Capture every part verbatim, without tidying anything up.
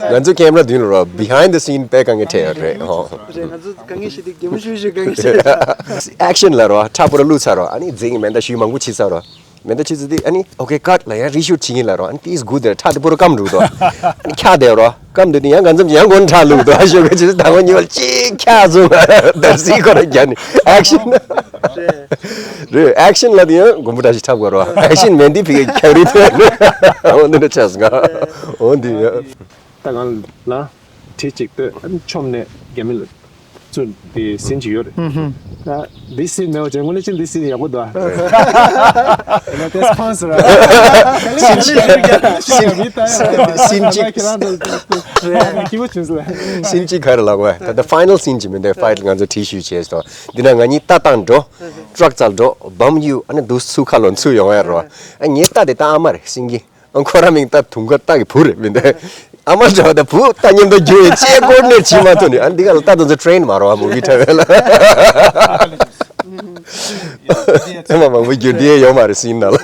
ང་ཚོ་ཀེམ་ར་མདུན་ལ་རོ། behind the scene དཔེ་དཀའ་ངལ་འཕྲད་ཡོད་རེད་ཧོ། རེད། ང་ཚོ་དཀའ་ངལ་ཞིག་དེ་གད་མོ་ཤོར་ཤོར་དཀའ་ངལ་འཕྲད་ཡོད། ཨེག་ཤན་ལ་རོ། ཁྲ་པོ་ར་བླུགས་ཚར་རོ། ཨ་ནི་རྫིང་མེ་མདའ་ཞུས་མང་པོ་བྱས་ཚར་རོ། མེ་མདའ་ཆུ་ཚོད་དེ་ཨ་ནི་ཨོ་ཀེ་ཀཊ་ལ་ཡང་རི་ཤུཊ་བྱེད་ཀྱིན་ལ་རོ། ཨ་ནི་དེ་is good དེ་ཁྲ་དེ་པོ་ར་སྐམ་འགྲོ་འདུག་ཨ་ནི་འཁྱག་དེ་རོ། སྐམ་དུས་དེ་ཡང་གང་འཚམ་ཅིག་ཡང་མགོ་ནས་ཁྲག་བླུགས་འདུག་ཨ་ཞོག་གི་ཆུ་ཚོད་དང་པོ་གཉིས་པ་ལ་གཅིག་འཁྱག་སོང་། དར་སིལ་ཁོ་ར་རྒྱག་ནས་ཨེག་ཤན། རེད། ཨེག་ཤན་ལ་དེ་ཡང་མགོན་པོ་བཀྲ་ཤིས་འཁྲབ་དགོས་རོ། ཨེག་ཤན་མེད་དུས་ཕ་གི་འཁྱག་རི་ཐོན་འོ་འདི་འདྲ་ཆགས་སོང་། འོ་འདི་ཡང་། ད་གང་ལ་བྲིས་གཅིག་ལྟོས། ཨ་ནི་ཆོམ་ནས་རྒྱ་མི་ལ་ཚུར་དེ་སིན་གཅིག་ཡོད་རེད། ད་འདི་སིན་མེད་པ་བྱས་དངོས་གནས་ཅི་འདི་སིན་ཡག་པོ་འདུག་ཨ། ལ་ཏེས་ཕོན་སི་ར། སིན་གཅིག་སིན་གཅིག་སིན་གཅིག་ཁྱི་པོ་བྱུང་སོང་ལ། སིན་གཅིག་ག་རེ་ལབ་དགོས། ད་ལྟ་ཕའི་ནལ་སིན་གཅིག་མི་འདུག་ཕའི་ནལ་ང་ཚོ་བྲིས་ཞུས་བྱས་སོང་། འདི་ན་ང་གཉིས་རྟ་བཏང་འགྲོ། ཊྲག་བཙལ་འགྲོ། བམ་གཡུག་ཨ་ནི་འདུག་ཚུར་ཁ་ལོན་ཚུར་ཡོང་ཡ་རོ། ཨ་ངའི་རྟ་དེ་ད་ཨ་མ་རེད་སིན་གི་ཨ་ཁོ་རང་མིང་ད་དུང་ཁ་རྟ་གི་བུ་རེད་མི་འདུག་ཨ་མ་འདྲ་བ་དང་བུ་ད་མཉམ་དུ་རྒྱུ་ཡི་ཅེ་ཀོ་ཌི་ནེཊ་བྱེད་མ་ཐུབ་ནི། ཨ་འདི་ག་ལ་ད་དུང་ཚོ་ཊེན་མ་རོ་ཨ་མུ་བི་འཁྲབ་ཡ་ལ། ཨ་མ་མང་པོ་རྒྱུ་འདི་ཡ་ཡོད་མ་རེད་སིན་ནང་ལ།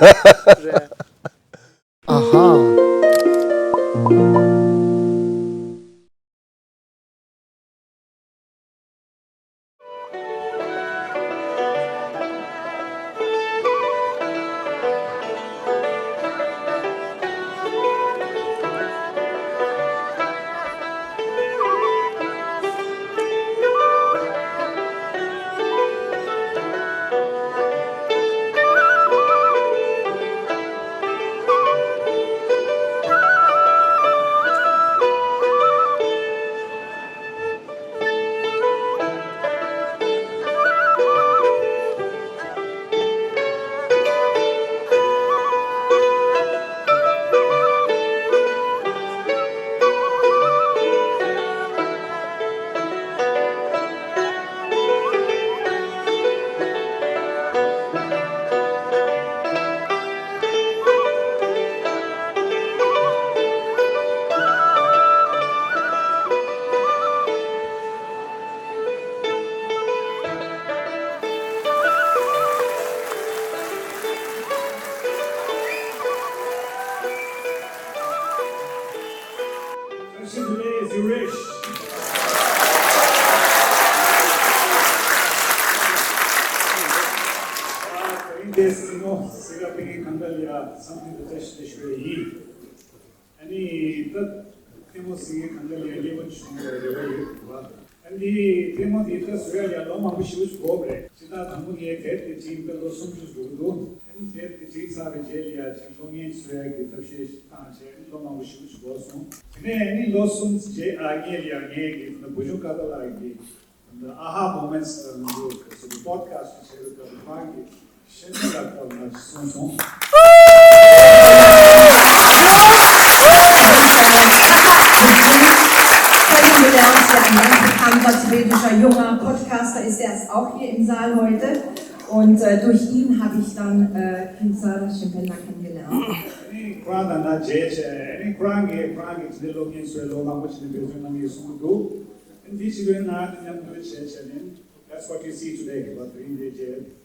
ཨ་ཧ། Today is Suresh. ཨ་དེ་རིང་འདིར་སྲིང་མོ་སེ་ར་ཕེ་གི་གང་ག་ལ་ཡ་བསམ་འདུན་དེ་བཀྲ་ཤིས་བདེ་ཞུ་ཡ་ཡིན། ཨ་ནི་ད་ཐལ་མོ་སེ་གི་གང་ག་ལ་ཡ་སྐྱེས་བུ་བྱུང་བའི་རེ་བ་ཡོད་བ། ཨ་ནི་ཐལ་མོ་དེ་ད་བཟོ་ཡ་ལ་ལོ་མང་པོ་ཞེ་པོ་ཅིག་འགོར་བ་རེད། སྤྱིར་བཏང་དང་པོ་ངས་དེབ་དེ་བྲིས་ད་ལོ་སུམ་ཅུ་འགྲོ་གི་འདུག་ཨ་ནི་དེབ་དེ་བྲིས་ཚར་བའི་རྗེས་ལ་ཡ་ཅིག་གློག་བརྙན་བཟོ་ཡ་གི་ཐབས་ཤེས་བཏང་བྱས་ཨ་ནི་ལོ་མང་པོ་ཞེ་པོ་ཅིག་འགོར་སོང་། དེ་ནས་ཨ་ནི་ལོ་གསུམ་རྗེས་ཨ་ངས་ལ་ཡ་ངས་གི་ད་བུ་ཆུང་ཀ་ཏ་ལགས་ཀྱི། The Aha Moments ལ་ང་ཚོ་ག་ཚོད་པོ་ཌི་ཁ་སི་ཊི་བྱས་པའི་སྐབས་ཁོ་རང་གིས་ཤེས་ཡོན་ལ་ཐོག་ལ་གསུངས་སོང་། Kennengelernt, ja, ein ganz bekanntester tibetischer junger Podcaster ist, der ist auch hier im Saal heute. Und äh, durch ihn habe ich dann äh, Kensara Shimpenda kennengelernt. ཨ་ནི་ཁོ་རང་དང་ང་མཇལ་བྱས་ཨ་ནི་ཁོ་རང་གིས་ཁོ་རང་གི་དེ་འདྲའི་གློག་བརྙན་བཟོས་ལོ་མང་པོ་ཕྱིན་ནས་འབད་བརྩོན་གནང་གི་ཡོད་གསུངས་ཀྱི་འདུག་འདི་ཕྱི་རོལ་ནང་མཉམ་དུ་བྱས་བྱས་ནས། That's what you see today. But in the day,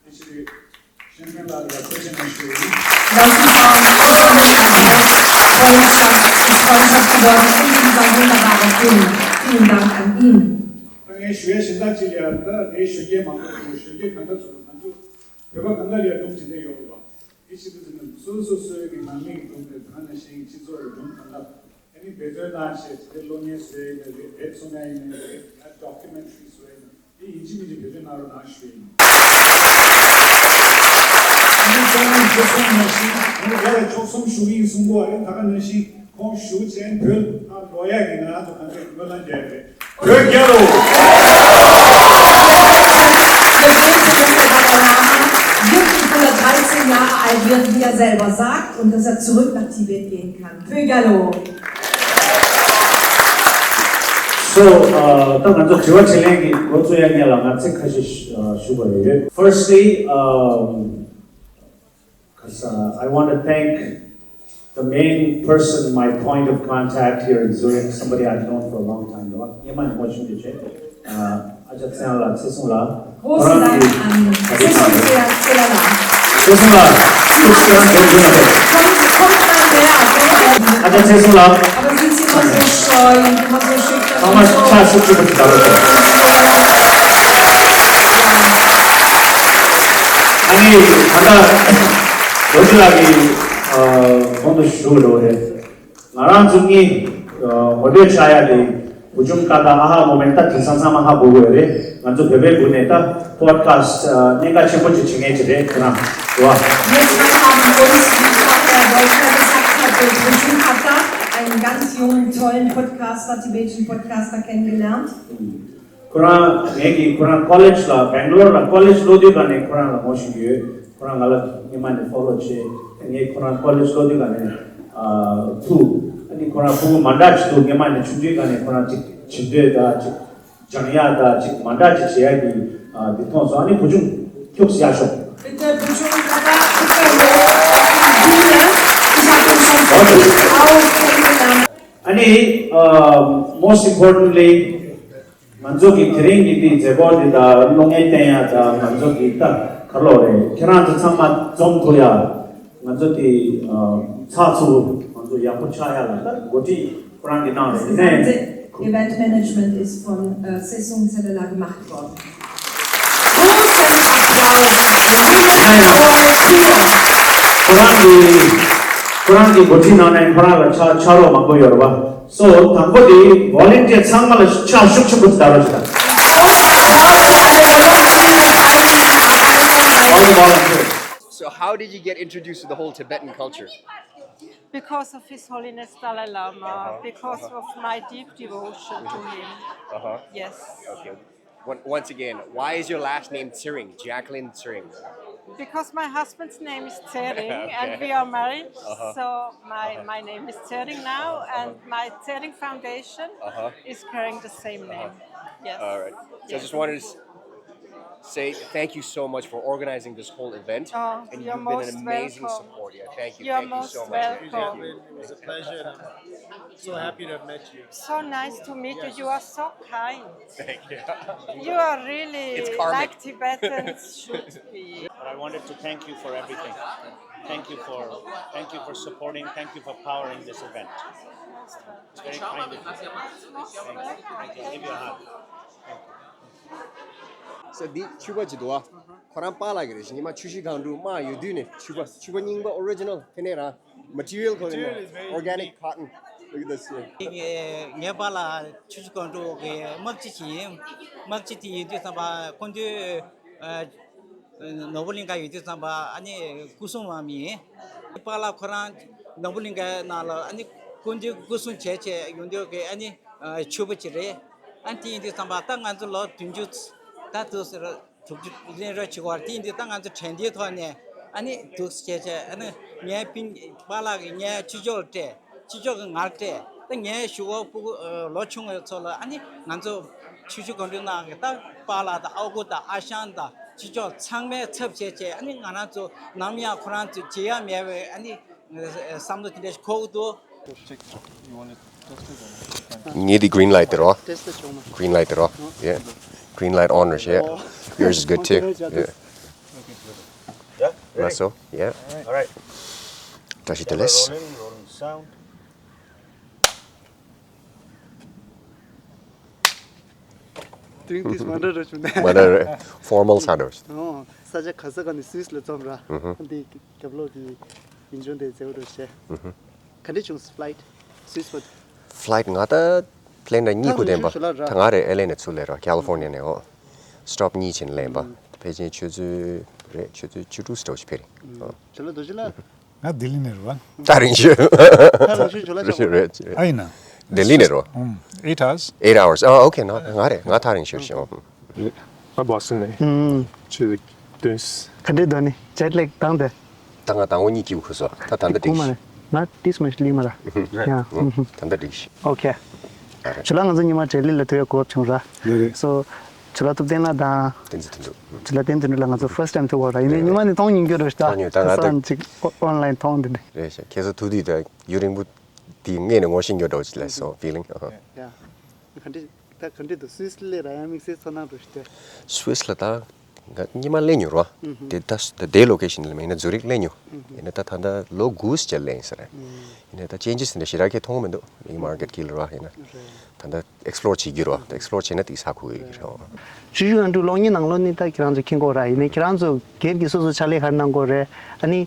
actually, Shenpen Lal ལ་ཐུགས་རྗེ་ཆེ་ཞུ་ཡིན། Das ist auch großartig. Freundschaft, ist Freundschaft geworden in dieser wunderbaren Film. Vielen Dank an ihn. ད་ངས་ཞུ་ཡ་གཞན་དག་ཅིག་ལ་ཡང་ད་ངས་ཞུ་རྒྱུ་མང་པོ་འདུག་ཞུ་རྒྱུ་གང་འདྲ་ཚོ་ང་ཚོ་བོད་པ་གང་འདྲ་ལ་ཡང་སྒྲུང་ཇི་འདྲ་ཡོད་རེད་བ། དེ་ཕྱི་དུས་ཚོད་ནས་སོ་སོ་སོའི་གི་ནང་མི་གི་སྒྲུང་དེ་ད་ག་ནང་བཞིན་སྤྱི་ཚོགས་ཀྱི་སྒྲུང་གང་འདྲ། ཨ་ནི་འབད་བརྩོན་གནང་བྱས་དེ་གློག་བརྙན་བཟོ་ཡས་ཡིན་ན་རེད། དེབ་བཟོ་ཡས་ཡིན་ན་རེད། ཡང་ཌོ་ཀུ་མེན་ཊ་རི་བཟོ་ཡས་ཡིན་ན་དེ་ཡིན་གཅིག་མིན་གཅིག་འབད་བརྩོན་གནང་རོགས་གནང་ཞུ་ཡས་ཡིན། ཨ་ནི་ཁོང་ཁྱོད་གསུམ་ནང་བཞིན་ང་ལ་ལོ་ལ་བཅུ་གསུམ་བཞུགས་ཡིན་གསུང་གོ་ཨ་ནི་ད་ག་ནང་བཞིན་ཁོང་བཞུགས་བྱས་བོད་ལ་ལོག་ཡག་གི་ང་རང་ཚོ་གང་ཚེ་སྨོན་ལམ་རྒྱག་རེད། བོད་རྒྱལ་ལོ། Wirklich hundertdreizehn Jahre alt wird, wie er selber sagt, und dass er zurück nach Tibet gehen kann. Pögalo. So, uh, ད་ང་ཚོ་དྲི་བ་དྲིས་ལན་གྱི་འགོ་བཙུགས་ཡ་ཉེ་ལ་ང་ཚིག་ཁ་ཤས་ཞུ་ཞུ་དགོས་ཡོད། Firstly, um, cause, uh, I want to thank the main person, my point of contact here in Zurich, somebody I've known for a long time. ཉི་མ་ཉི་མ་ཆུང་དུས་བྱས། ཨ་ཅག་ཚེ་དབང་ལགས། ཚེ་སྲུང་ལགས། Großen Dank an Zesung Zerala. ཚེ་སྲུང་ལགས། ཚེ་སྲུང་ལགས། ཁྱོད་ཚེ་རང་འགྲོ་རྒྱུ་མ་རེད། Kommt, kommt dann her, kommt. ཨ་ཅག་ཚེ་སྲུང་ལགས། Aber sind Sie mal so ཚང་མ་ཕྱག་ཤུགས་ཆེན་པོ་ཞིག་བརྡབ་རོགས་གནང་། ཨ་ནི་ད་ལྟ་རྡོ་རྗེ་ལགས་ཀྱིས་གོང་དུ་ཞུ་འགྲོ་བ་རེད། ང་རང་ཚོ་གཉིས་ངོ་སྤྲོད་བྱ་ཡ་དེ་བུ་ཆུང་ཀ་ད་ཨ་ཧ་མོ་མེན་ད་དེང་སང་ཚང་མ་ཧ་གོ་གི་ཡོད་རེད། ང་ཚོ་བོད་པའི་སྒོ་ནས་ད་པོ་ཌི་ཁ་སི་ཊི་གནད་འགག་ཆེན་པོ་ཅིག་བྱེད་མཁན་ཅིག་རེད་ཁྱེད་རང་རེད་བ། Wir zwei haben uns, wie Frau Berger gesagt hat, durch Bujung Kata einen ganz jungen, tollen Podcaster, tibetischen Podcaster kennengelernt. ཁོ་རང་ངེད་ཀྱིས་ཁོ་རང་ཀོ་ལེཇ་ལ་སྦེང་ལོར་ལ་ཀོ་ལེཇ་སློབ་དུས་སྒང་ནས་ཁོ་རང་ལ་ངོ་ཤེས་ཡོད། ཁོ་རང་ང་ལ་སྔོན་མ་ནས་ཕོ་ལོ་བྱས། ངས་ཁོ་རང་ཀོ་ལེཇ་སློབ་དུས་སྒང་ནས་ཨ་ཐུག་ཨ་ནི་ཁོ་རང་ཕྲུ་གུ་མ་འདྲ་ཅིག་འདུག་སྔོན་མ་ནས་ཆུང་དུས་སྒང་ནས་ཁོ་རང་ཅིག་བྱེད་འདོད་ད་ཅིག་སྦྱང་ཡག་ད་ཅིག་མ་འདྲ་ཅིག་བྱེད་ཡག་གི་ཨ་འདི་མཐོང་སོང་། ཨ་ནི་བུ་ཆུང་ཁྱུག་ཡག་ཤོག Bitte, Bujung Kata, bitte, hoch auf die Bühne. Ich habe ihn schon von hier aus kennengelernt. ཨ་ནི་ཨ་most importantly ང་ཚོ་གི་དེ་རིང་གི་འདི་མཛད་སྒོ་འདི་དང་གློག་བརྙན་བསྟན་ཡ་དང་ང་ཚོ་གི་ད་ག་ལོག་རེད། ཁྱེད་རང་ཚོ་ཚང་མ་འཛོམས་ཐུབ་ཡ་ང་ཚོ་དེ་ཚགས་ཚུད་ང་ཚོ་ཡག་པོ་ཆགས་ཡ་ལ་ད་འགོ་ཁྲིད་ཁོ་རང་གི་གནང་རེད། ཡིན་ནའི་Event Management ist von äh, Sesung Zedela gemacht worden. Großen Applaus für Sesung Zedela. ཁོ་རང་གི་ཁོ་རང་གི་འགོ་ཁྲིད་གནང་ནས་ཁོ་རང་ལ་ཕྱག་ཕྱག་རོགས་མང་པོ་ཡོད་རེད་བ། སོ་དང་པོ་དེ་ཝོ་ལན་ཊི་ཡར་ཚང་མ་ལ་ཕྱག་ཤུགས་ཆེན་པོ་ཞིག་བརྡབ་རོགས་བྱེད་དང་། All the volunteers. All the volunteers. So how did you get introduced to the whole Tibetan culture? Because of His Holiness Dalai Lama, uh-huh, because uh-huh, of my deep devotion to him. Uh-huh. Yes. Okay. One, once again, why is your last name Tsering, Jacqueline Tsering? Because my husband's name is Tsering, okay, and we are married. Uh-huh. So my, uh-huh, my name is Tsering now, uh-huh, and, uh-huh, my Tsering Foundation, uh-huh, is carrying the same name. Uh-huh. Yes. All right. So I just wanted to s- say thank you so much for organizing this whole event. Oh, and you're most welcome. You've been an amazing support. Yeah, thank you. You're most welcome. Thank you so much. Thank you. It was a pleasure, and I'm so happy to have met you. So nice to meet you. Yes. You are so kind. Thank you. You are really like Tibetans should be. But I wanted to thank you for everything. Thank you for, thank you for supporting, thank you for powering this event. It's very kind of you. Thank you. Thank you. I'll give you a hug. Thank you. ས་འདི་ཕྱུ་པ་ཅིག་འདུག་ཨ། ཁོ་རང་པཱ་ལགས་ཀྱི་རེད་ཤག་ཉི་མ་ཆུ་བཞི་སྒང་དྲུག་དམག་ཡོད་དུས་ནས་ཕྱུ་པ་ཕྱུ་པ་རྙིང་པ་ཨོ་རི་ཇི་ནལ་དེ་ནས་རང་། Material ཁོ་རང་ཨོར་གེ་ནིག་ཁོ་ཊོན། Look at this here. ངའི་པཱ་ལགས་ཆུ་བཞི་སྒང་དྲུག་གི་དམག་སྤྱི་ཅིག་ཡིན། དམག་སྤྱི་དེ་ཡིན་དུས་ཙམ་པ་སྐུ་མདུན་ནོར་བུ་གླིང་ཁ་ཡོད་དུས་ཙམ་པ་ཨ་ནི་སྐུ་སྲུང་དབང་མི་ཡིན། པཱ་ལགས་ཁོ་རང་ནོར་བུ་གླིང་ཁའི་ནང་ལ་ཨ་ནི་སྐུ་མདུན་སྐུ་སྲུང་བྱས་བྱས་ཡོང་དུས་ཀྱི་ཨ་ནི་ཕྱུ་པ་ཅིག་རེད། ཨ་ནི་དེ་ཡིན་དུས་ཙམ་པ་ད་ང་ཚོ་ལོ་བདུན་ཅུ་ད་དུ་ཟེར། དྲུག་ཅུ་ལེན་རོགས་བྱེད་དགོས་རེད། དེ་ཡིན་དུས་ད་ང་ཚོ་དྲན་རྟེན་ཐོག་ནས་ཨ་ནི་འདུག་བྱས་བྱས་ཨ་ནི་ངའི་པིན་པཱ་ལགས་ཀྱིས་ངའི་ཕྱི་ཕྱོགས་སྤྲད། ཕྱི་ཕྱོགས་ཀྱི་ངར་སྤྲད། ད་ངའི་གཞུག་གུ་ཕྲུ་གུ་ལོ་ཆུང་བའི་ཚོ་ལ་ཨ་ནི་ང་ཚོ་ཆུ་བཞི་སྒང་དྲུག་ནང་གི་ད་པཱ་ལགས་དང་ཨའོ་ཁུ་དང་ཨ་ཞང་དང་ཕྱི་ཕྱོགས་ཚང་མས་ཚབ་བྱས་བྱས་ཨ་ནི་ང་རང་ཚོ་ནམ་ཡང་ཁོ་རང་ཚོ་བརྗེད་ཡ་མེད་པའི་ཨ་ནི་བསམ་བློ་དེ་འདྲ་ཞིག་འཁོར་གྱི་འདུག Check. You want it toasted or not? Fine. ངའི་དེ་green light དེ་རོ། Taste the choma. Green light དེ་རོ། Yeah. Green light on རེད་ཤག Yours is good too. Yeah. Yeah, ready? Lasso. Yeah. All right. བཀྲ་ཤིས་བདེ་ལེགས། Rolling, rolling sound. Drink this མ་འདྲ་རེད་བྱུང་ནས། མ་འདྲ་རེད། Formal ས་འདྲ་བ་ཞིག་ཨོ། ས་ཆ་ག་ས་ག་ནས་སུད་སི་ལ་འཛོམས་ར། ཨུ་ཧུ། འདི་རྒྱབ་ལོགས་ཀྱི་ཡིན་ཆུང་དེ་མཛེས་པོ་འདྲ་བྱས། ཨུ་ཧུ། ག་འདྲ་བྱུང་flight སུད་སི་བར། Flight ང་ད་plane ར་གཉིས་ཁུག་བསྡད་པ། ད་ང་རེ་ཨེལ་ཨེ་ནས་ཚུར་སླེབས་ར། California ནས་ཨོ། Stop གཉིས་བྱས་ནས་སླེབས་པ། ཕལ་ཆེར་ཆུ་ཚོད་རེད་ཆུ་ཚོད་བཅུ་དྲུག་ཙམ་ཞིག་ཕེབས་རེད། ཨོ། དེ་ལ་རྡོ་རྗེ་ལགས། ང་ལྡི་ལི་ནས་རེད་བ། ཐག་རིང་ཤོས། ཐག་རིང་ཤོས་ཇོ་ལགས་ཆགས་པ། རེད་རེད། ཨ་ཡིན་ན། ལྡི་ལི་ནས་རེད་བ། ཨུམ། Eight hours. Eight hours. Oh, okay. ན་ང་རེད་ང་ཐག་རིང་ཤོས་ཤོད། རེད། ང་བོ་སི་ཊོན་ནས། ཨུམ། ཆུ་ཚོད་བདུན། ག་འདྲས་འདུག་ནི་ཇེཊ་ལེག་བཏང་སྟེ། ད་ང་དང་པོ་གཉིད་སྐྱིད་པོ་ཁུག་སོང་། ད་ད་ལྟ་འགྲིག་ཤག་ང་ཏིས་མ་ཤི་ལི་མ་ར། ཡ། ད་ལྟ་འགྲིག་ཤག Okay. ཇོ་ལགས་ང་ཚོ་ཉི་མ་ཇེཊ་ལེག་ལ་ཐུག་ཡ་གོ་སྐབས་བྱུང་ར། རེད་རེད། So ཇོ་ལགས་ཐུབ་བསྟན་ལགས་དང་། བསྟན་འཛིན་དོན་གྲུབ། ཇོ་ལགས་བསྟན་དོན་གྲུབ་ལགས་ང་ཚོ་first time ཐུག་པ་ར། ཡིན་ནའི་ཉི་མ་ནས་མཐོང་མྱོང་རྒྱུ་རེད་ཤག་ད་ཉོས་ད་ང་ད་ཁ་སང་ཅིག་ཨོན་ལའིན་མཐོང་དེ་འདྲ། རེད་ཤག་ཁྱེད་ཚོ་ཐུག་དུས་ད་ཡུན་རིང་པོ་དེ་སྔས་ནས་ངོ་ཤེས་མྱོང་འདྲ་བོ་ཅིག་ལས་སོང་feeling. ཡ། ག་འདྲས་ད་ག་འདྲས་འདུག་སུད་སི་སླེབས་ར་ཡང་དམིགས་བསལ་ཚོར་སྣང་འདྲ་བོ་ཞིག་སྟེ། སུད་སི་ལ་ད། ད་ཉི་མ་ལེན་ཉོ་རོ། དེ་ད་ད་དེ་ལོ་ཀེ་ཤན་ལ་མེད་ན་ཛུ་རིག་ལེན་ཉོ། ཡིན་ན་ད་ད་ད་ལོ་དགུ་ཙམ་ལེན་ཟེར། ཡིན་ན་ད་ཅེན་ཇེས་དེ་འདྲ་ཞེ་དྲག་གི་མཐོང་གི་མི་འདུག་མི་མར་ཀེཊ་ཀྱི་ལ་རོ། ཡིན་ན་ད་ད་ཨེགས་པི་ལོར་བྱེད་ཀྱི་རོ། ད་ཨེགས་པི་ལོར་བྱེད་ན་དེ་ས་ཁུག་ཡོད་ཀྱི་རོ། ཆུ་ཤུར་ཨན་ཌྲུ་གློག་བརྙན་ནང་ལོགས་ནི་ད་ཁྱེད་རང་ཚོ་མཁྱེན་གོ་ར། ཡིན་ནའི་ཁྱེད་རང་ཚོ་སྒེར་གྱི་སོ་སོ་ཕྱག་ལས་ག་རེ་གནང་གོ་རེད། ཨ་ནི་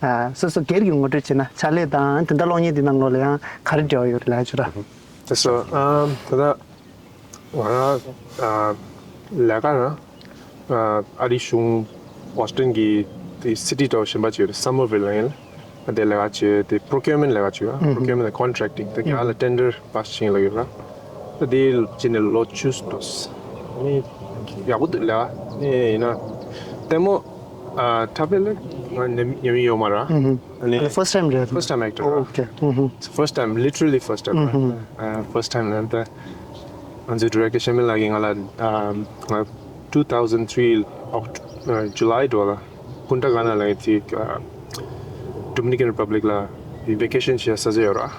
ཨ་སོ་སོ་སྒེར་གྱི་ངོ་སྤྲོད་བྱས་ན་ཕྱག་ལས་དང་དེ་འདྲ་གློག་བརྙན་དེ་ནང་ལོགས་ལ་ཡང་ག་རེ་འབྲེལ་བ་ཡོད་རེད་ལབ་ཡ་ཆུ་ར། དེ་སོ་ཨམ་ད་ལྟ་ང་རང་ཨ་ལས་ཀ་རང་ཨ་ཨ་རིའི་གཞུང་ཝ་ཤིང་ཊོན་གྱི་དེ་སི་ཊི་འདྲ་བོ་གཞན་པ་ཅིག་ཡོད་རེད། སམ་མར་ཝིལ་ལ་ཡིན་ལ། ཨ་དེ་ལས་ཀ་བྱེད་དེ་པོ་རོ་ཀིའུར་མེན་ཊི་ལས་ཀ་བྱེད་ཡོད། པོ་རོ་ཀིའུར་མེན་ཊི་ཀོན་ཊེག་ཊིང་དེ་ག་ལ་ཊེན་ཌར་པ་སི་ཆིང་ལ་ཡོད་ར། ད་དེ་བྱས་ནས་ལོ་བཅུ་འགྲོ་སོང་། ཨ་ནི་ཡག་པོ་འདུག་ལས་ཀ་ནི་ཡིན་ན་ལྟད་མོ་ཨ་འཁྲབ་པའི་ལས་ང་ཉམས་ཉམས་མྱོང་ཡོད་མ་རེད། ཨ་ནི་ཨ་ནི་first time རེད། First time actor. Oh, okay. First time, literally first time. Uh, first time ལ་ད་ང་ཚོའི་ཌི་རེག་ཊར་ཤན་པེན་ལགས་ཀྱིས་ང་ལ་ཨ་ང་two thousand three Oct- uh, July འགྲོ་ལ་ཕུན་ཊ་གྷ་ན་ལ་དེ་ཨ་Dominican Republic ལ་བེ་ཀེ་ཤན་བྱེད་ས་ཆ་ཡོད་ར།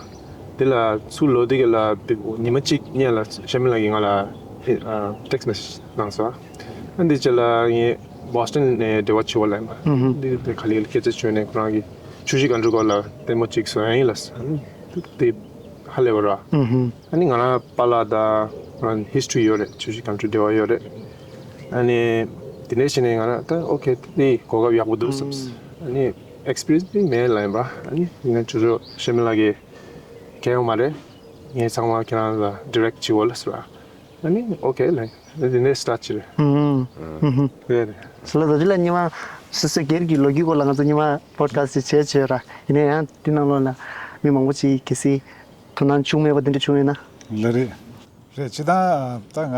དེ་ལ་ཚུར་ལོག་དུས་ལ་ཉི་མ་གཅིག་སྔོན་ལ་ཤན་པེན་ལགས་ཀྱིས་ང་ལ་ཨ་ཊེག་སི་མེ་སེ་ཇི་གནང་སོང་། ཨ་འདི་རྗེས་ལ་ངས་བྷོ་སི་ཊོན་ནས་འབྲེལ་བ་བྱེད་པ་ལ་ཡིན་པ། འདི་དེ་ག་ལེར་སྐད་ཆ་བྱུང་ནས་ཁོ་རང་གིས་ཆུ་བཞི་སྒང་དྲུག་སྐོར་ལ་ལྟད་མོ་གཅིག་བཟོ་ཡ་ཡིན་ལབ་སོང་། ཨ་ནི་དེ་ཧ་ལས་པ་ར། ཨ་ནི་ང་རང་པཱ་ལགས་དང་ང་རང་ཧིས་ཊོ་རི་ཡོད་རེད། ཆུ་བཞི་སྒང་དྲུག་འབྲེལ་བ་ཡོད་རེད། ཨ་ནི་དེ་འདྲ་བྱས་ནས་ང་རང་ད་ཨོ་ཁེ་དེ་གོ་སྐབས་ཡག་པོ་འདུག་བསམས། ཨ་ནི་ཨེག་སི་པི་རི་ཡན་སི་དེ་མེད་ལབ་ཡིན་པ། ཨ་ནི་ཡིན་ན་ཆུ་ཚོད་ཤན་པེན་ལགས་ཀྱིས་གལ་ཡོད་མ་རེད། ངས་ཚང་མ་ཁྱེད་རང་ལ་ཌི་རེག་བྱེད་དགོས་ལབ་སོང་། ཨ་ནི་ཨོ་ཁེ་ལབ། ཨ་ནི་དེ་ནས་སི་ཊར་ཊི་བྱས་རེད། ཧུམ་ཧུམ་ཧུམ་ཧུམ། རེད་རེད། སོ་ལ་ད་དེ་ལ་ཉི་མ་སོ་སོའི་སྒེར་གྱི་ལོ་རྒྱུས་སྐོར་ལ་ང་ཚོ་ཉི་མ་པོ་ཌི་ཁ་སི་ཊི་བྱས་བྱས་ར། ཡིན་ན་ཡང་དེ་ནང་ལོགས་ལ་མི་མང་པོ་ཅིག་གལ་སྲིད་དོ་སྣང་བྱུང་མེད་པ་དེ་འདྲ་བྱུང་ཡོད་ན། ལ་རེད། རེད། སྤྱིར་བཏང་ད་ང་